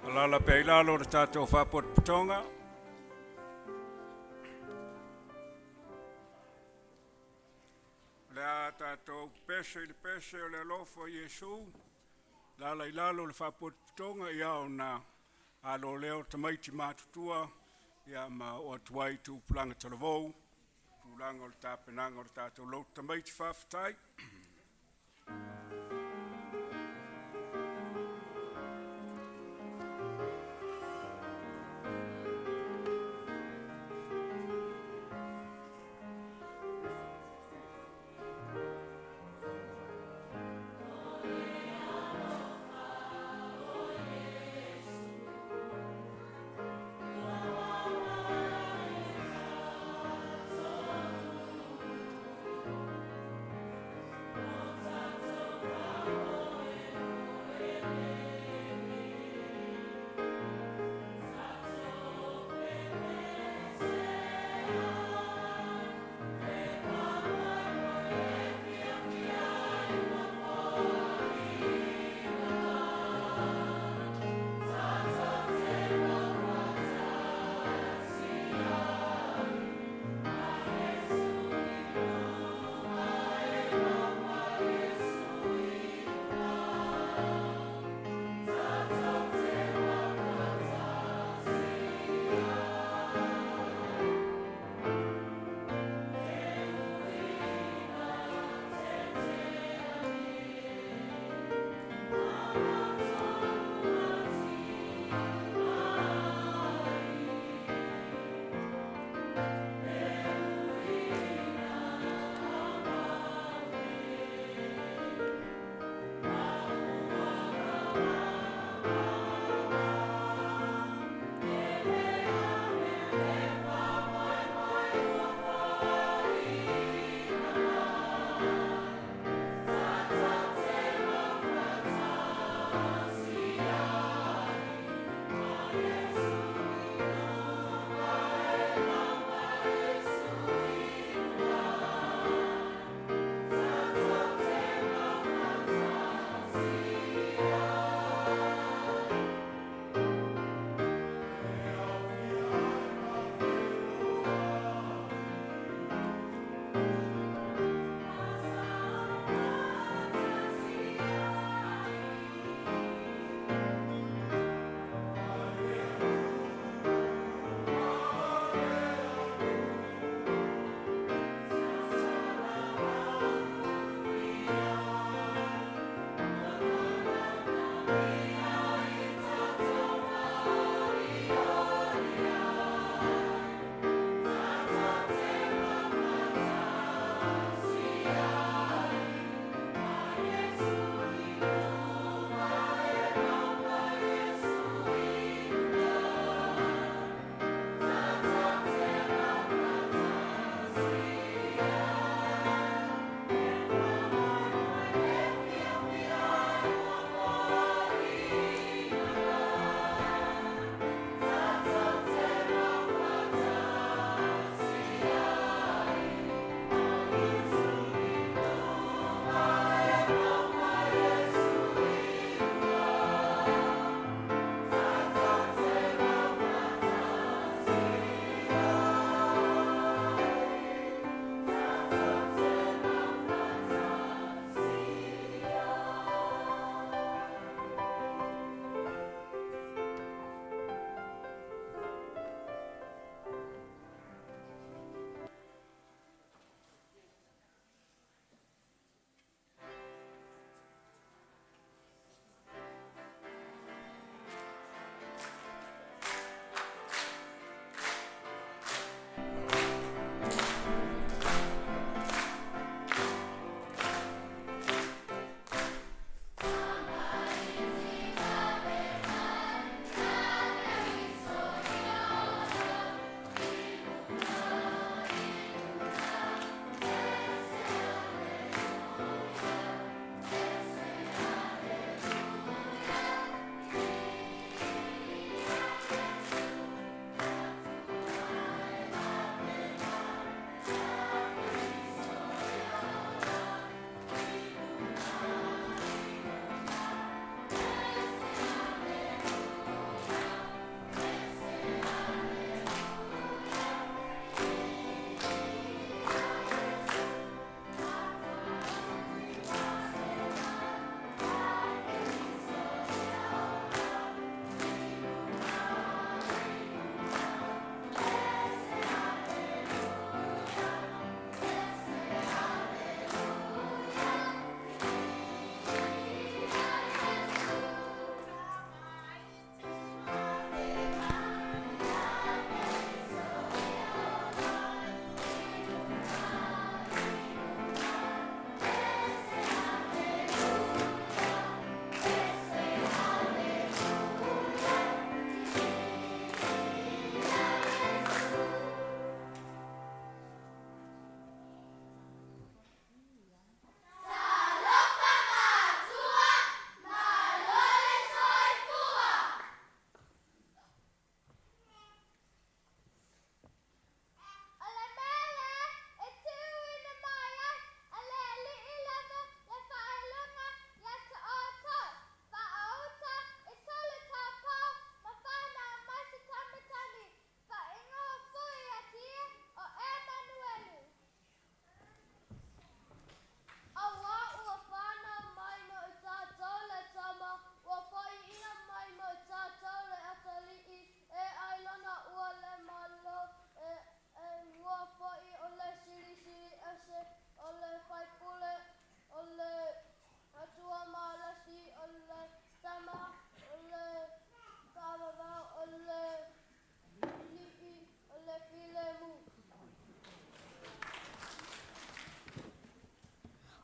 Alala pe i lalo le tātou whapotopotoga. O le a tātou pese i le pese o le alofa o Iesu. Lala i lalo le whapotopotoga ia o na alo leo tamaiti matutua ia ma o atuai tu pulanga talavou. Tulaga o le tapenaga o le tatou lotu tamaiti faafetai.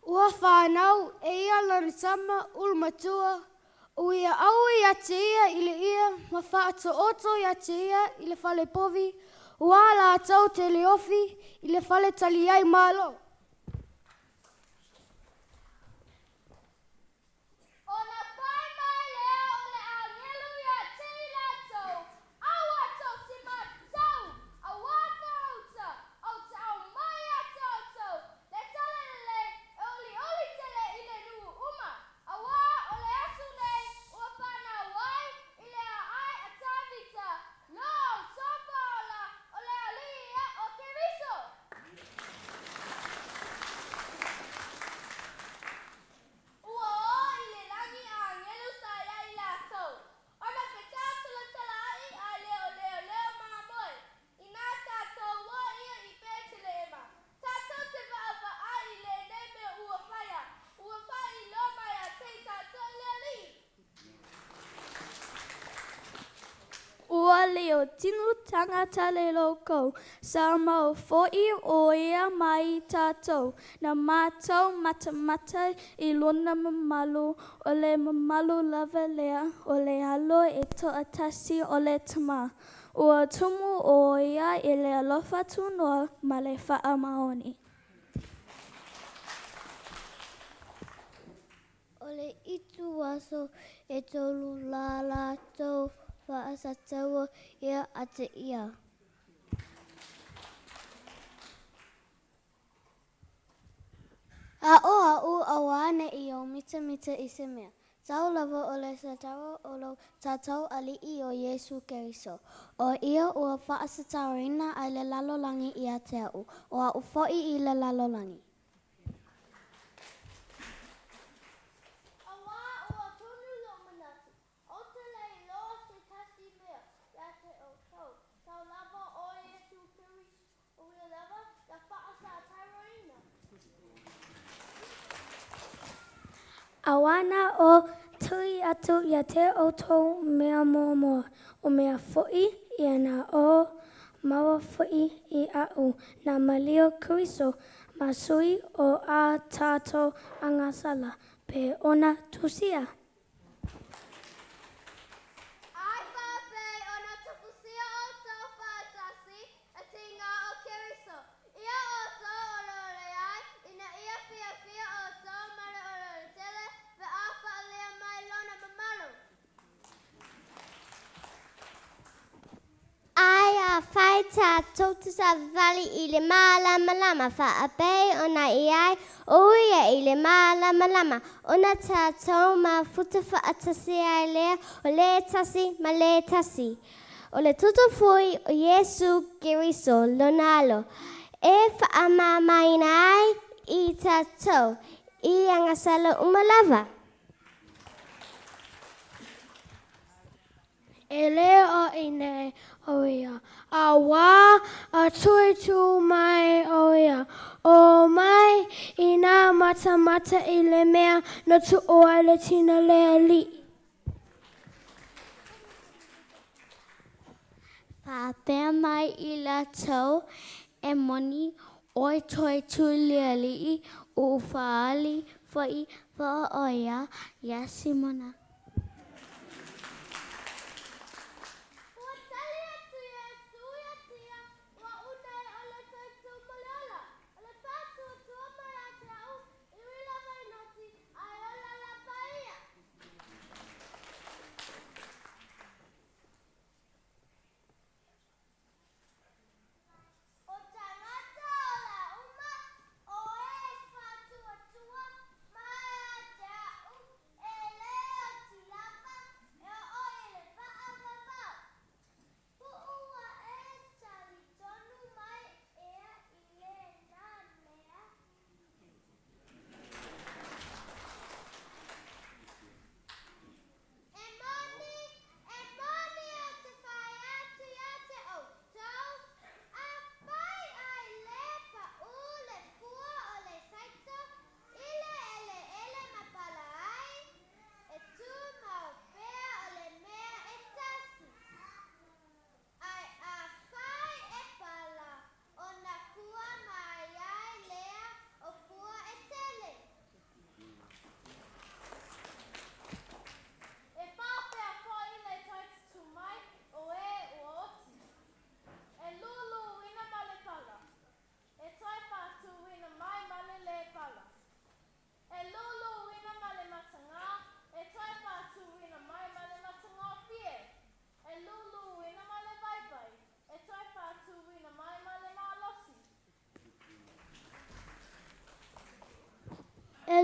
Ua whānau e ia lana tama ulumatua, ua ia aue ia te ia i le ia ma whaato'oto ia te ia i le fale povi, ua lātou te leofi i le fale tali ai malo. Ona pai mai lea o le agelu ia te i latou, Aua tou te matau, auā faauta, ou te aumai ia te outou, le tala lelei e olioli tele i le nuu uma, auā o le aso nei ua fanau ai i le aai a Tavita, lo outou Faaola, o le Alii ia o Keriso. Ua ō i le lagi agelu sa iā i latou, ona fetātalatalaʻi a le o leoleo mamoe. Inā tātou ō ia i Petelehema, tātou te vaavaai i lenei mea ua whaia, ua whaailoa mai a te i tātou i le Alii. Ua leo tino tagata le loko, sa mau fo'i o ia mai tātou, na mātou matamata i lona mamalu, o le mamalu lava lea o le Alo e toatasi o le Tama. Ua tumu o ia i le alofa tunoa ma le faamaoni. O le itu aso e tolu la latou faasataua ia ate ia. A ʻo aʻu, auā neʻi ou mitamita i se mea. Tau lava o le satara o lo tatou Aliʻi o Iesū Keriso, ʻo ia ua faasataraina ai le lalolagi ia te aʻu, ʻo aʻu foʻi i le lalolagi. Auā ua tonu loʻu manatu, ou te le iloa se tasi mea ia te outou, tau lava o Iesū Keriso, o ia lava na faasataraina. Auā na o tui atu ia te outou mea muamua, o mea foʻi ia na o maua foʻi i aʻu, na malio Keriso ma sui o a tatou agasala, pe ona tusia. Ai faapei ona tapusia outou faatasi e tiga o Keriso, ia outou oleole ai, ina ia fiafia outou ma le oleole tele, pe a faaalia mai lona mamalu. Ai afai tatou te savali i le malamalama, faapei ona i ai o ia i le malamalama, ona tatou mafuta faatasi ai lea o le tasi ma le tasi. O le toto foi o Iesu Keriso lona Alo, e faamamaina ai i tatou i agasala uma lava. E le o i nei o ia, auā a toe tū mai o ia, o mai i nā matamata i le mea na tuʻu ai le tina le aliʻi. Faapea mai i latou, E moni, oi toe tū le Alii, ua faaali foi faa o ia iā Simona. Ua tali atu Iesu ia te ia, O aʻu nei o le toe tū ma le ola, o le faatuatua mai ia te aʻu, e ui lava i noti, a e ola lava ia. O tagata ola uma, o e faatuatua mai ia te aʻu, e le o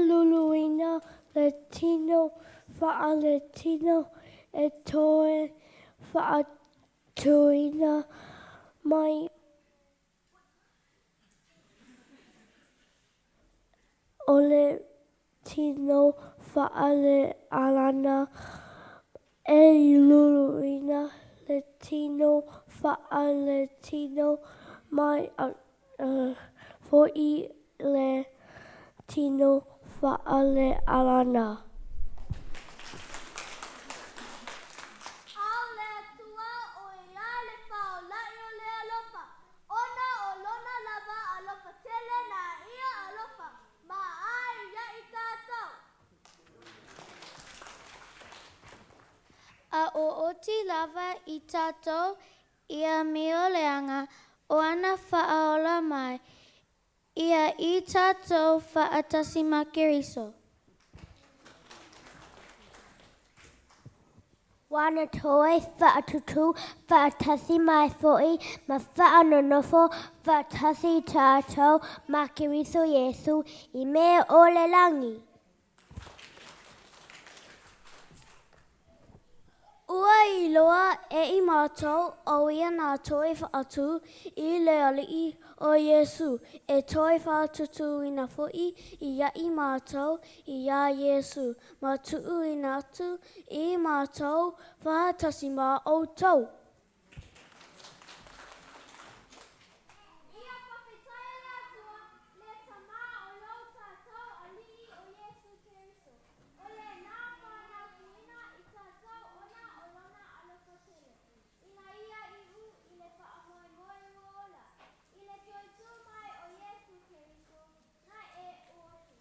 luluina le tino faaletino e toe faatuina mai o le tino faalealana e luluina le tino faaletino mai foi le tino faalealana. A o le Atua o ia le faolaʻi o le alofa, ona o lona lava alofa tele na ia alofa ma ai ia i tatou. A o oti lava i tatou ia mioleaga o ana faaola mai ia i tatou faatasi ma Keriso. Ua na toe faatutū faatasi mai foʻi ma faanonofo faatasi tatou ma Keriso Iesu i mea o le lagi. Ua iloa e i matou o ia na toe faatū i le Alii o Iesu, e toe faatutūina foʻi ia i matou iā Iesu, ma tuuina atu i matou faatasi ma outou. Ia faafetaia le Atua, le Tama o lo tatou Alii o Iesu Keriso, o lena faanautuina i tatou ona o lona alofa tele, ina ia iu i le faamoemoe ua ola, i le toe tū mai o Iesu Keriso, na e u atu.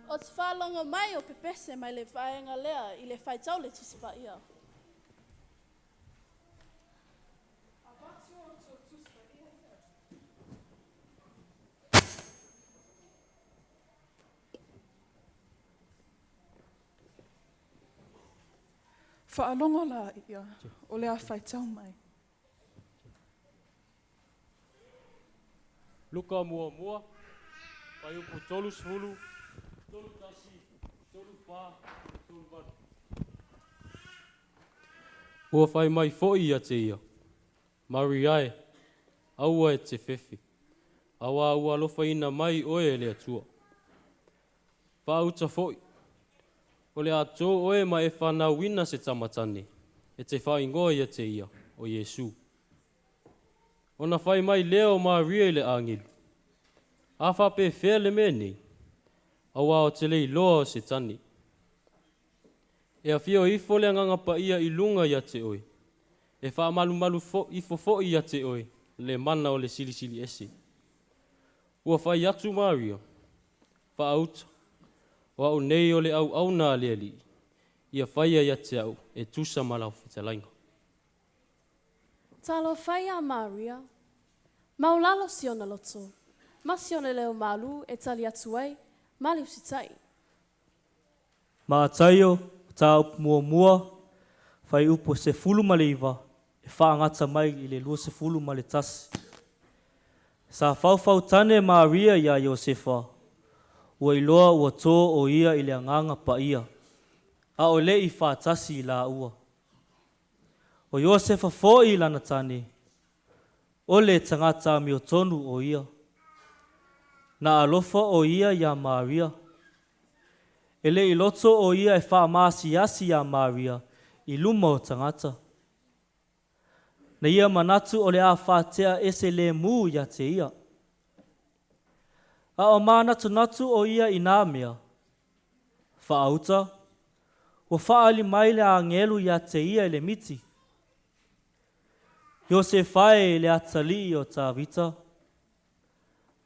O te faalogo mai o pepese mai le vaega lea i le faitau le Tusi Paia. Faalogo laia o le a faitau mai. Luka muamua, fuaiupu 30, 31, 34, 38. Ua fai mai foi ia te ia, Maria e, aua e te fefe. Auā ua alofaina mai oe e le Atua. Faauta fo'i, o le a tō oe ma e fanauina se tama tane, e te faaigoa ia te ia, o Iesu. Ona fai mai lea o Maria i le agelu, A faapefea le mea nei, auā ou te le iloa o se tane. E afio ifo le Agaga Paia i luga ia te oe, e faamalumalu ifo foi ia te oe le mana o le Silisili Ese. Ua fai atu Maria, Faauta, o au nei o le auauna a le Alii, ia faia ia te au e tusa ma lau fetalaiga. Talofa e iā Maria! Maulalo si ona loto, ma si ona leo malū e tali atu ai ma le usitai. Mataio, Mataupu Muamua, Fuaiupu e 19 e faagata mai i le 21. Sa faufautane Maria iā Iosefa, ua iloa ua tō ʻo ia i le Agaga Paia, a o le i faatasi i lāua. ʻO Iosefa foi lana tane, ʻo le tagata amiotonu ʻo ia. Na alofa ʻo ia iā Maria. E le i loto ʻo ia e faamaasiasi iā Maria i luma o tagata. Na ia manatu o le a faatea ese lemu iā te ia. A o mānatunatu ʻo ia i nā mea. Faauta, ua faaali mai le agelu iā te ia i le miti. Iosefa e le atalii o Tavita,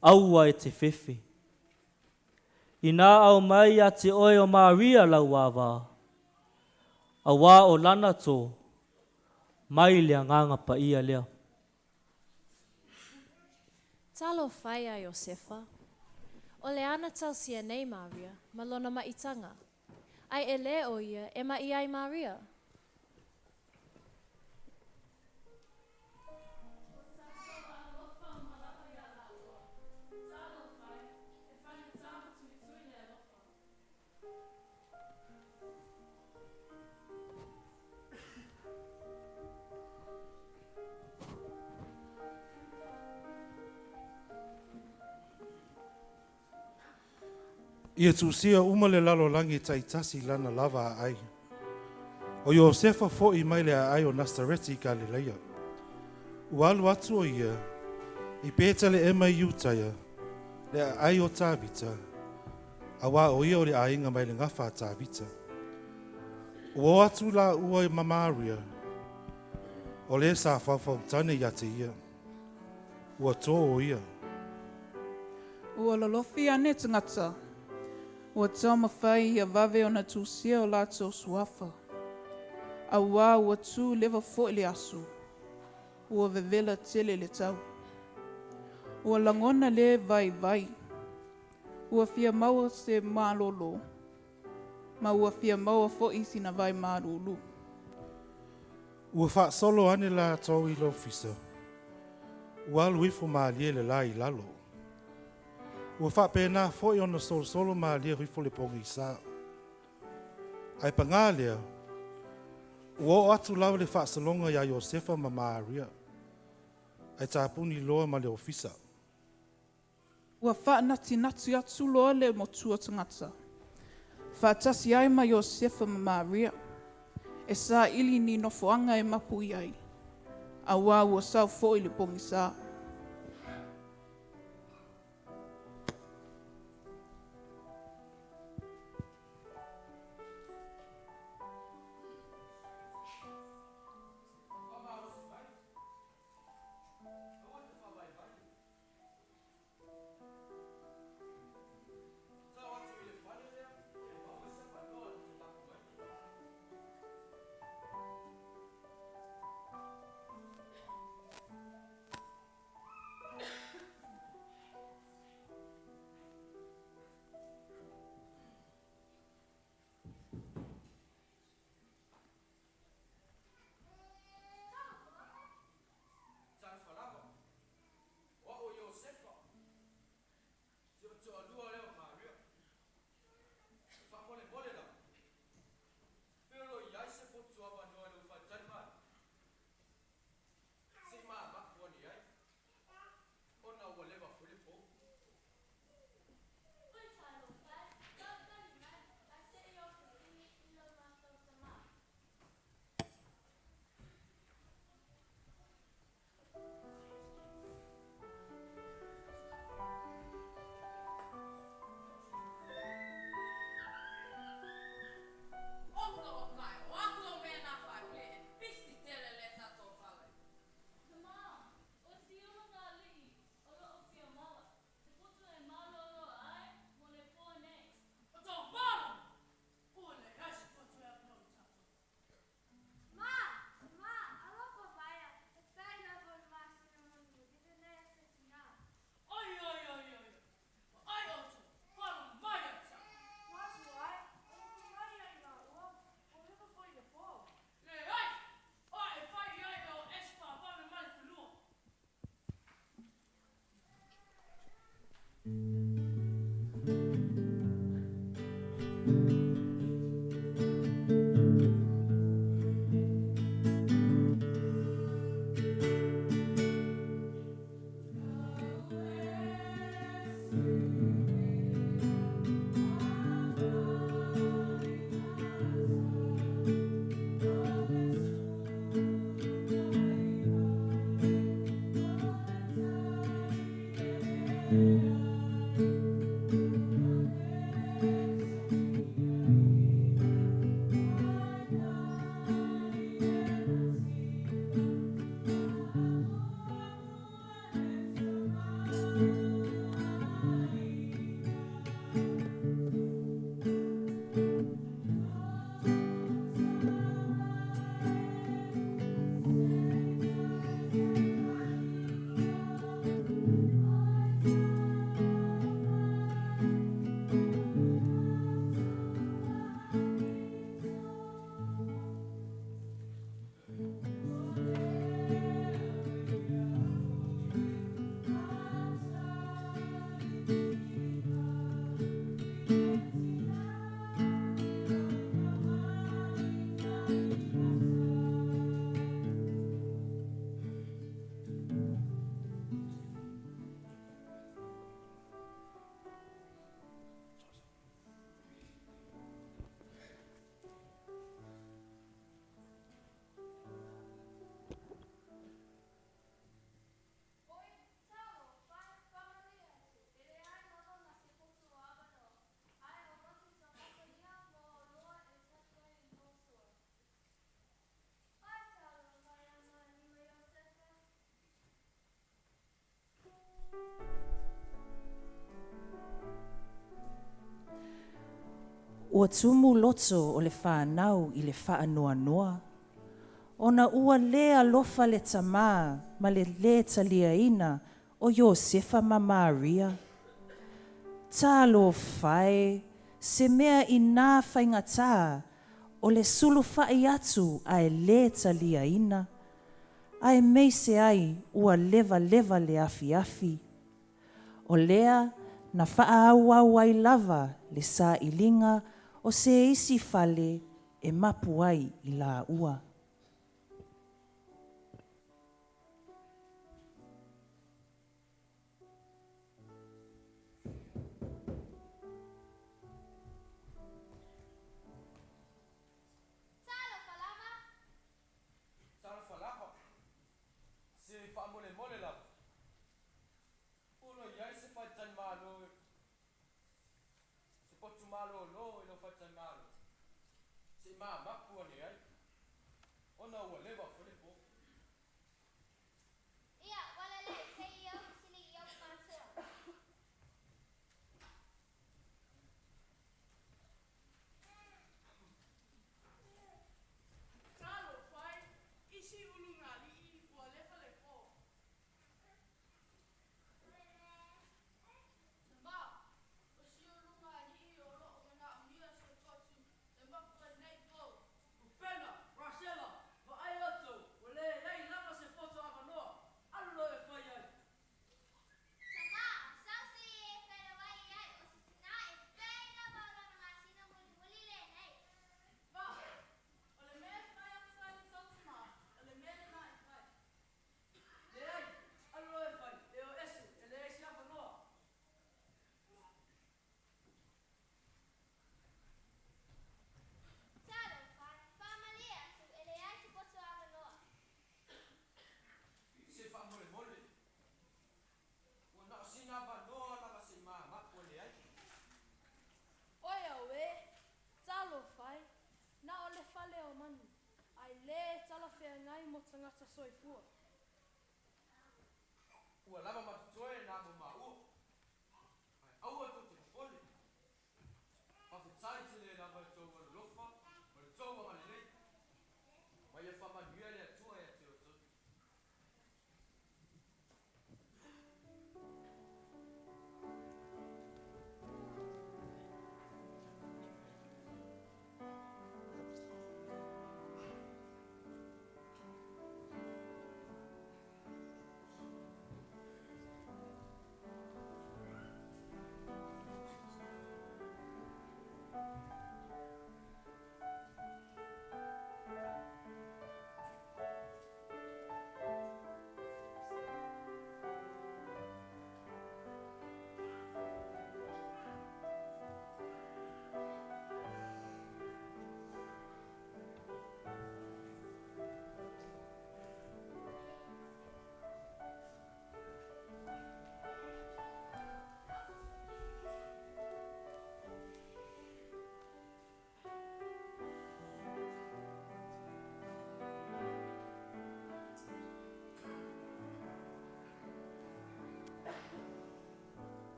aua e te fefe. Inā aumai iā te oe o Maria lau ava, auā o lana tō, mai le Agaga Paia lea. Talofa e iā Iosefa, o le a na tausia nei Maria ma lona maʻitaga, ae e lē ʻo ia e maʻi ai Maria. Ia tusia uma le lalolagi taitasi i lana lava aai. O Iosefa fo'i mai le aai o Nasareti i Galileia. Ua alu atu o ia i Peteleema i Iutaia, le aai o Tavita, auā o ia o le aiga mai le gafa a Tavita. Ua o atu lāua ma Maria, o le sa faufautane ia te ia. Ua tō o ia. Ua lolofi ane tagata, ua taumafai ia vave ona tusia o latou suafa, auā ua tū leva foi le aso, ua vevela tele le tau. Ua lagona le vaivai, ua fia maua se malolo, ma ua fia maua foi sina vai malulu. Ua faasolo ane latou i le ofisa, ua alu ifo malie le la i lalo. Ua faapena foi ona solosolo malie ifo le pogisā. Ae pagā lea, ua oo atu lava le faasologa iā Iosefa ma Maria, ae tapuni loa ma le ofisa. Ua faanatinati atu loa le motu o tagata, faatasi ai ma Iosefa ma Maria, e saili ni nofoaga e mapu i ai, auā ua sau foi le pogisā. Ua tumu loto o le fanau i le faanoanoa, ona ua lē alofa le tamā ma le lē taliaina o Iosefa ma Maria. Talofa e, se mea inā faigata o le sulufa'i atu ae lē taliaina, aemaise ai ua levaleva le afiafi. O lea na faaauau ai lava le sailiga o se isi fale e mapu ai i laua. Talofa lava! Talofa lava! Se faamolemole lava, polo i ai se faletalimalo se potu malōlō i lou faletalimalo se i mamapu ane ai, ona ua leva foi le pō. Ia, ua lelei, se i ou fesili i ou matua. Talofa e, i si ulugalii ua leva le po. Tamā, o si ulugalii o lo o manaomia se potu e mapu ai nei pou. Rupena, Rasela, vaai outou, ua leai lava se poto avanoa, alu loa e fai ai. Tamā, sau se i e feiloai ai, o se tinā e pei lava o lona masina mulimuli lenei. Va, o le mea e fai atu ai le tou tamā, o le mea lena e fai. Leai, alu loa e fai, e o ese, e leai se avanoa. Talofa, faamalie atu, e leai se poto avanoa. Se faamolemole, ua na o sina avanoa lava se i mamapu ane ai. Oi auē, talofa e, na o le fale o manu, ae le talafeagai mo tagata soifua. Ua lava ma totoe nā mo māua, ae aua tou te popole. Faafetai tele lava i tou alolofa ma le tou agalelei. Ma ia faamanuia le Atua ia te outou.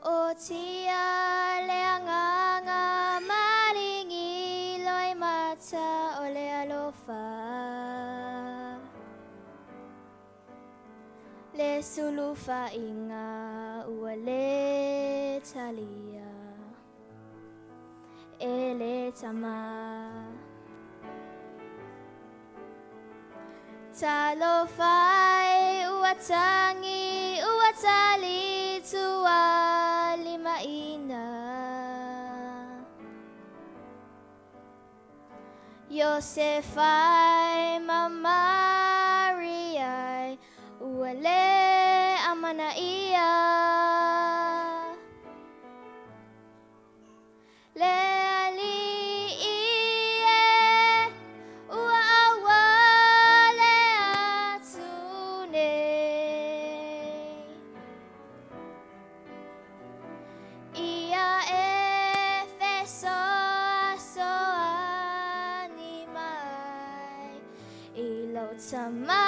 Ootia le agaga maligi loimata o le alofa. Le sulufaiga ua lē talia e le Tamā. Talofa e ua tagi ua tali tualimaina. Iosefa e ma Maria e ua lē amanaia. Le Alii e, ua auale atu nei. Ia e fesoasoani mai i lou Tama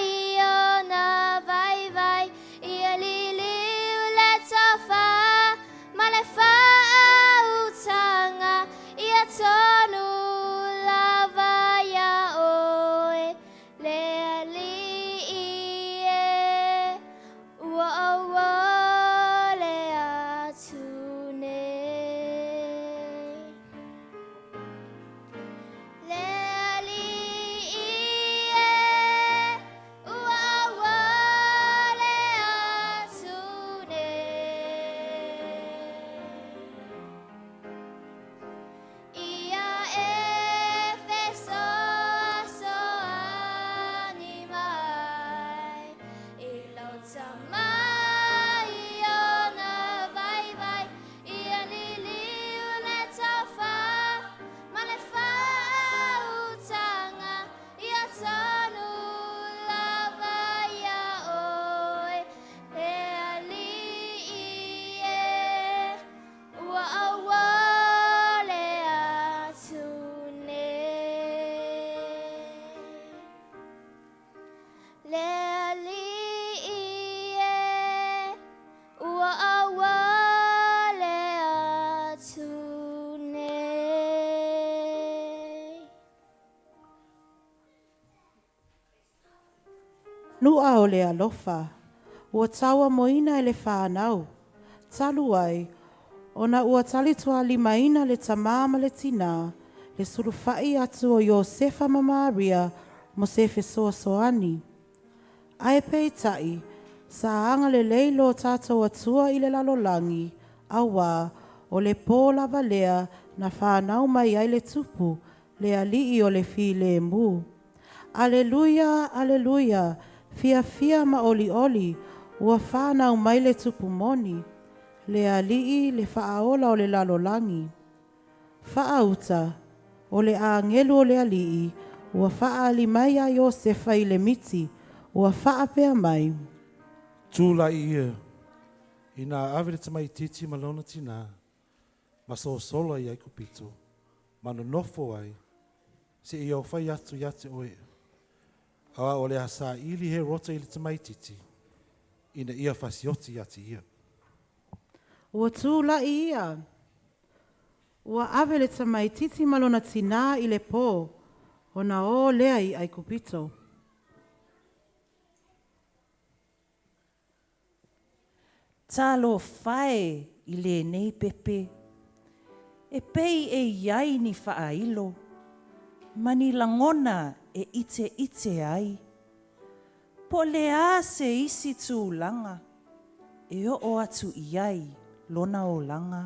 i ona vaivai, ia liliu le tofa ma le tonu lava iā ʻoe, le Aliʻi e, ua auole atu nei. Le Aliʻi e, ua auole atu nei. Ia e fesoasoani mai i lou tama i ona waiwai, ia liliu le tofa ma le faautaga, ia tonu lava iā ʻoe, le Aliʻi e, ua auole atu nei. Le Aliʻi e, ua auole atu nei. Nuʻa o le alofa, ua tauamoina e le fanau, talu ai, ona ua talituālimaina le tamā ma le tinā, le sulufaʻi atu o Iosefa ma Maria mo se fesoasoani. Ae peitaʻi, sa agalelei lo tatou Atua i le lalolagi, auā o le pō lava lea na fanau mai ai le Tupu, le Aliʻi o le Filemu. Aleluia, aleluia, fiafia ma olioli, ua fanau mai le Tupu moni, le Aliʻi le Faaola o le lalolagi. Faauta, o le agelu o le Aliʻi, ua faaali mai iā Iosefa i le miti, ua faapea mai. Tulaʻi ia, ina ave le tamaitiiti ma lona tinā, ma sosola i Aikupito, ma nonofo ai, seia oo fai atu ia te ʻoe. Auā o le a saili Herota i le tamaitiiti, ina ia fasioti ia te ia. Ua tulaʻi ia. Ua ave le tamaitiiti ma lona tinā i le pō, ona ō lea i Aikupito. Talofa e i lenei pepe, e pei e i ai ni faailo, ma ni lagona e ʻiteʻite ai. Po o le a se isi tulaga e oo atu i ai lona olaga?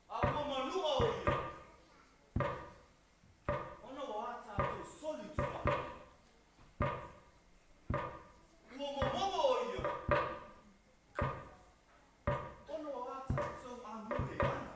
A ua manua o ia, ona ua a tatou soli tulafono. Ua momomo o ia, ona o a tatou amio le ana.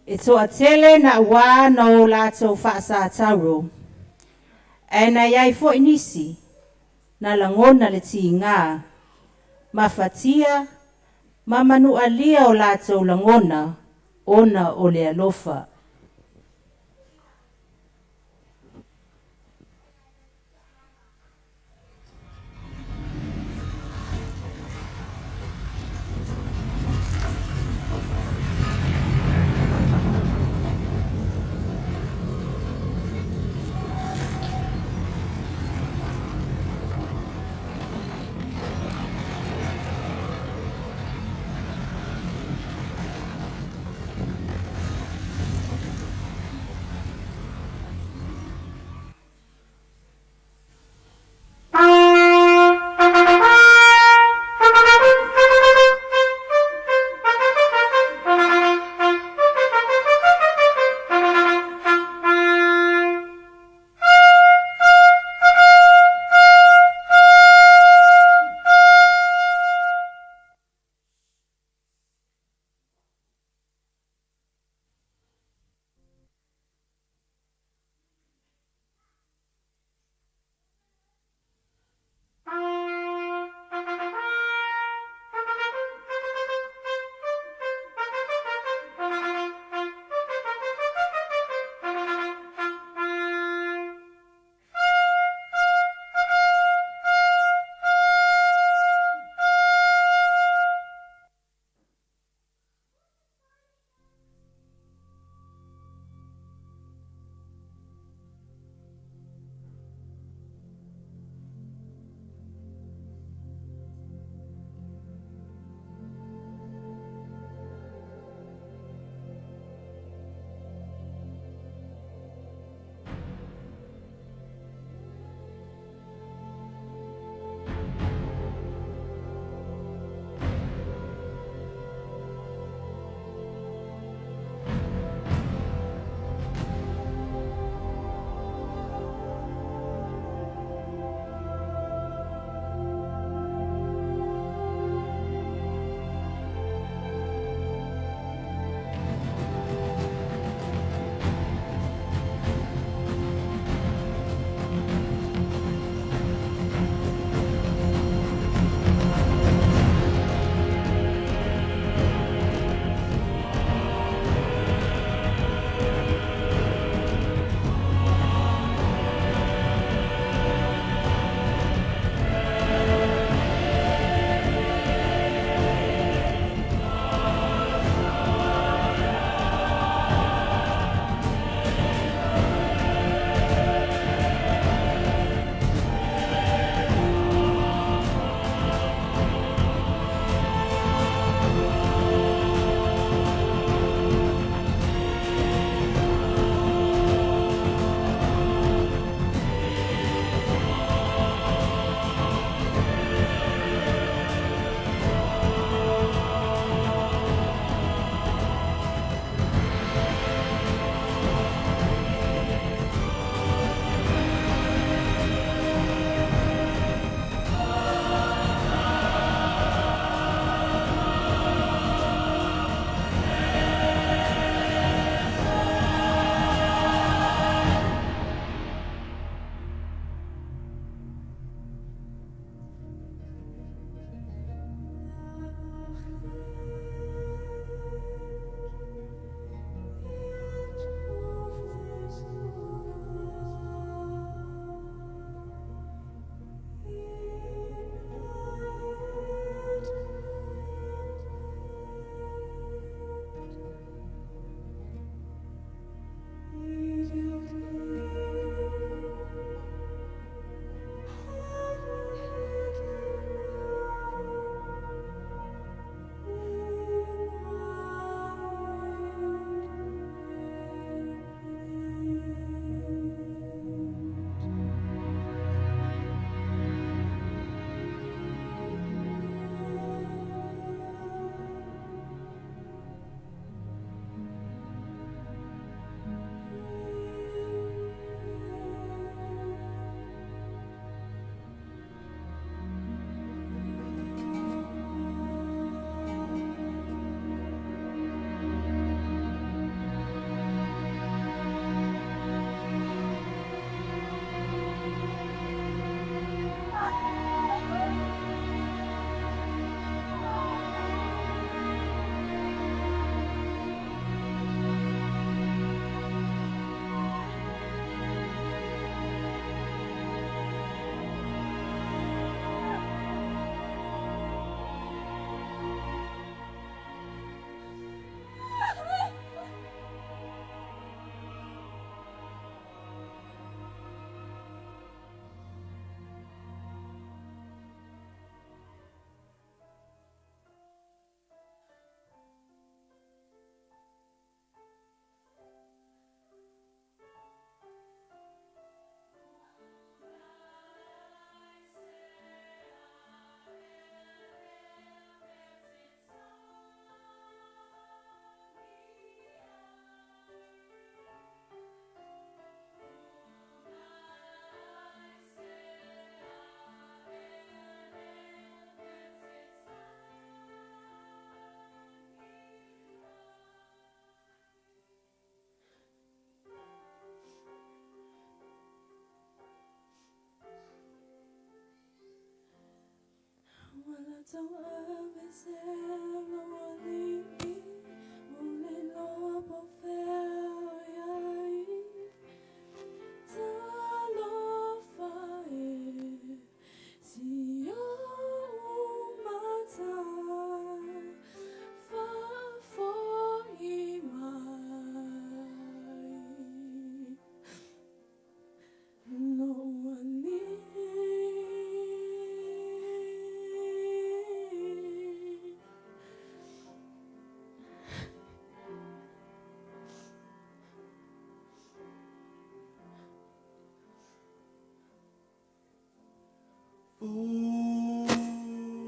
E toatele na ua na o latou faasatauro, ae na iai foi nisi, na lagona le tigā, mafatia, ma manualia o latou lagona, ona o le alofa.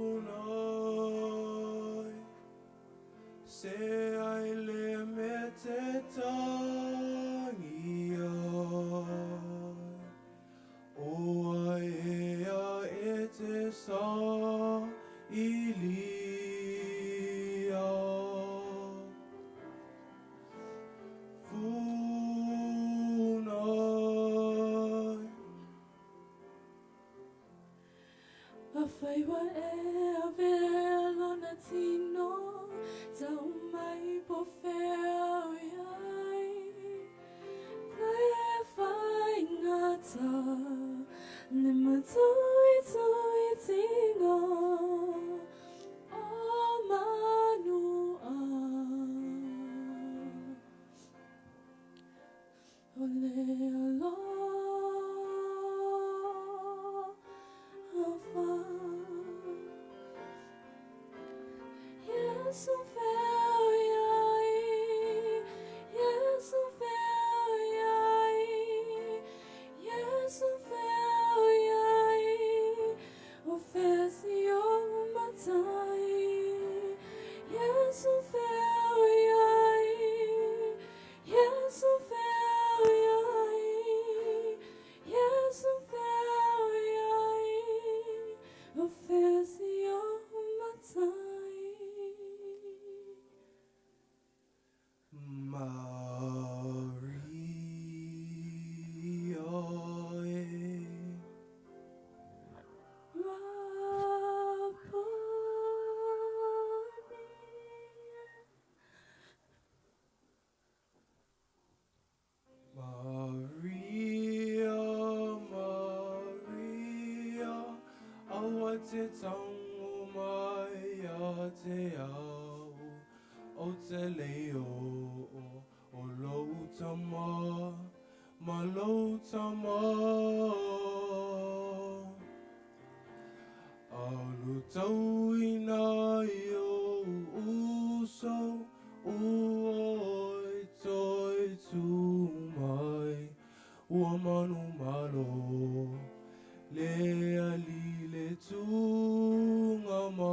Unai se ai le me te tangi ai O ai ea e te sa i lia Funai Afai ua e avea lona tino, tau mai po o fea o i ai. Le faigata, le matuituitiga o manua. O le alofa. Iesu fea o i ai, Iesu fea o i ai, Iesu fea o i ai, o fea si ou matai. Iesu fea o i ai, Iesu fea o i ai, Iesu fea o i ai, o fea si ou matai. Maria e Maria, Maria, aua te tango mai ia te au, o te leo o, o lou tama, ma lou tama. Alu tauina i ou uso, ua oe toe tu mai, ua manumalo, le Alii le tugamau.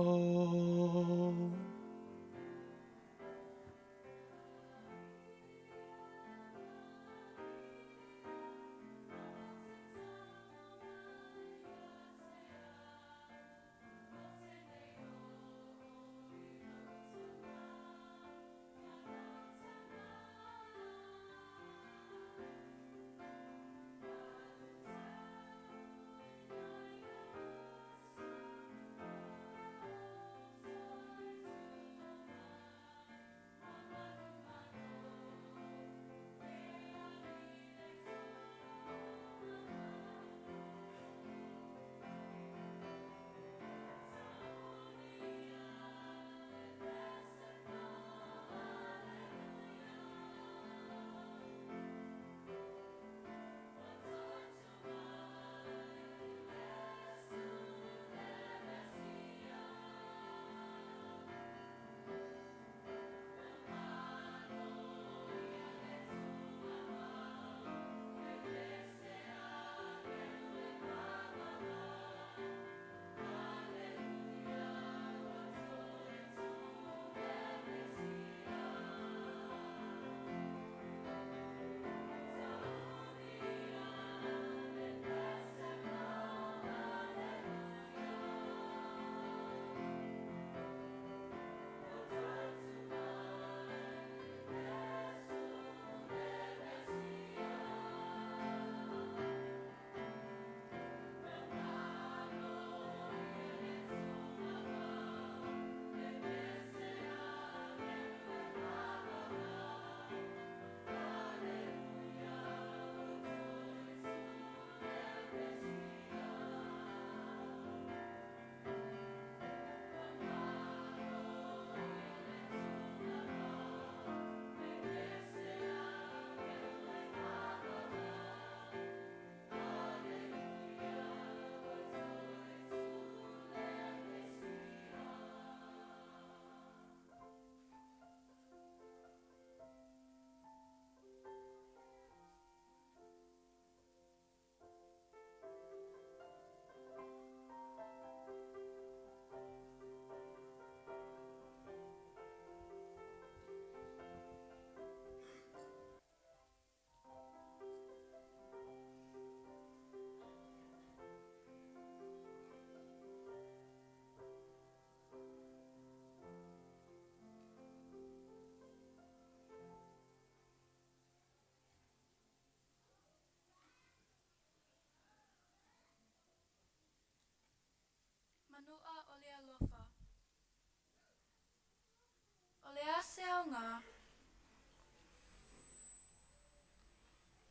aoga?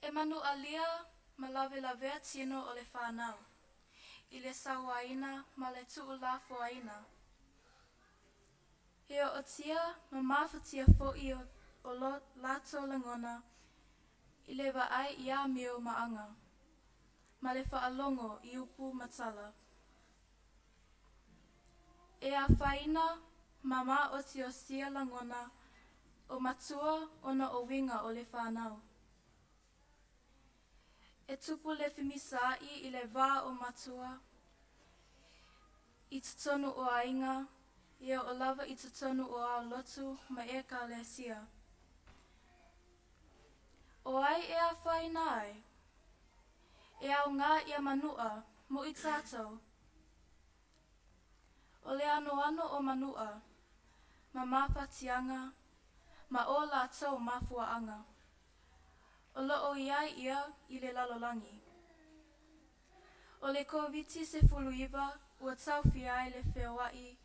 E manuʻalia ma lawelavea tino o le whanau, i le sauaina ma le tuulafoaina. He ootia ma mafatia foʻi o lo latou lagona i le vaai i amio ma aga, ma le faalogo i upu ma tala. E afaina ma maosiosia lagona o matua ona o uiga o le whanau. E tupu le femisaai i le va o matua i totonu o aiga, ia o lava i totonu o ao lotu ma ekalesia. O ai e afaina ai? E aoga ia Manuʻa, moʻi tātou. O le anoano o Manuʻa, ma mafatiaga, ma o lātou mafuaaga. O loo iai ia i le lalolagi. O le Koviti 19 ua taofia ai le feoaʻi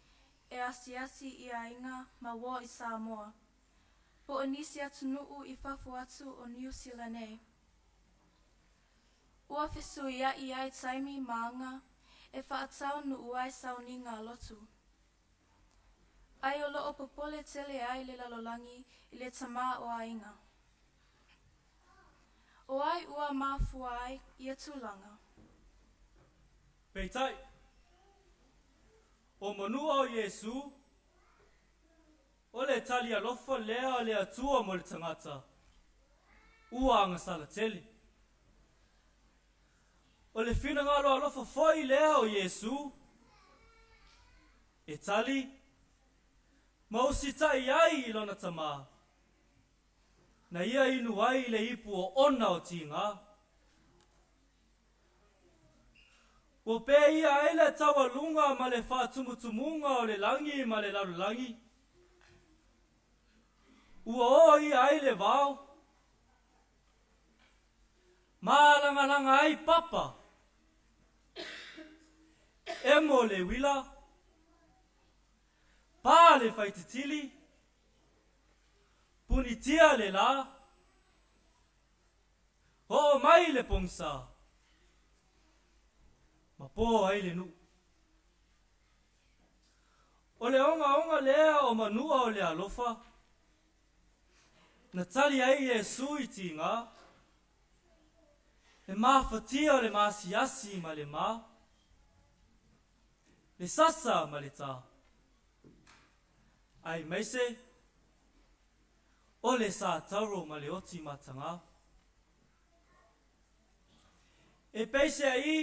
e asiasi i aiga ma uō i Samoa, po o nisi atunuu i fafo atu o Niu Sila nei. Ua fesuiaʻi ai taimi ma aga e faataunuu ai sauniga a lotu. Ai o loo popole tele ai le lalolagi i le tamaoaiga. O ai ua mafua ai ia tulaga? Peitai, o Manuʻa o Iesū, o le tali alofa lea a le Atua mo le tagata, ua agasala tele. O le finagalo alofa foi lea o Iesū, e tali ma usitaʻi ai i lona Tamā, na ia inu ai i le ipu o ona o tigā. Ua pēia ai le taualuga ma le faatumutumuga o le lagi ma le lalolagi. Ua ō ia ai le vao, mālagalaga ai papa, emo le uila, pā le faititili, punitia le lā, Oo mai le pogisa ma pō ai le nuu. O le ogaoga lea o Manuʻa o le alofa, na tali ai Iesū i tigā, le mafatia o le maasiasi ma le ma, le sasa ma le tā. Aemaise, O le sā tauro ma le oti matagā. E peiseai,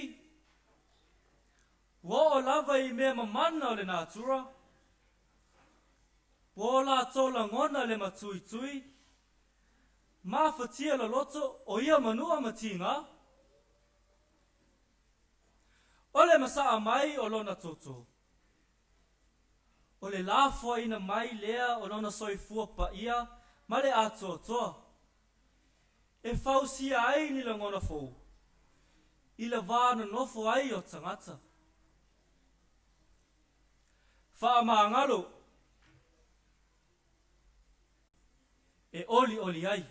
ua oo lava i mea mamana o le natura, ua o latou lagona le matuitui, mafatia loloto o ia Manuʻa ma tigā. O le masaa mai o lona toto. O le lafoaina mai lea o lona soifua paia ma le atoatoa, e fausia ai ni lagona fou i le wā nonofo ai o tagata. Faamagalo e olioli ai.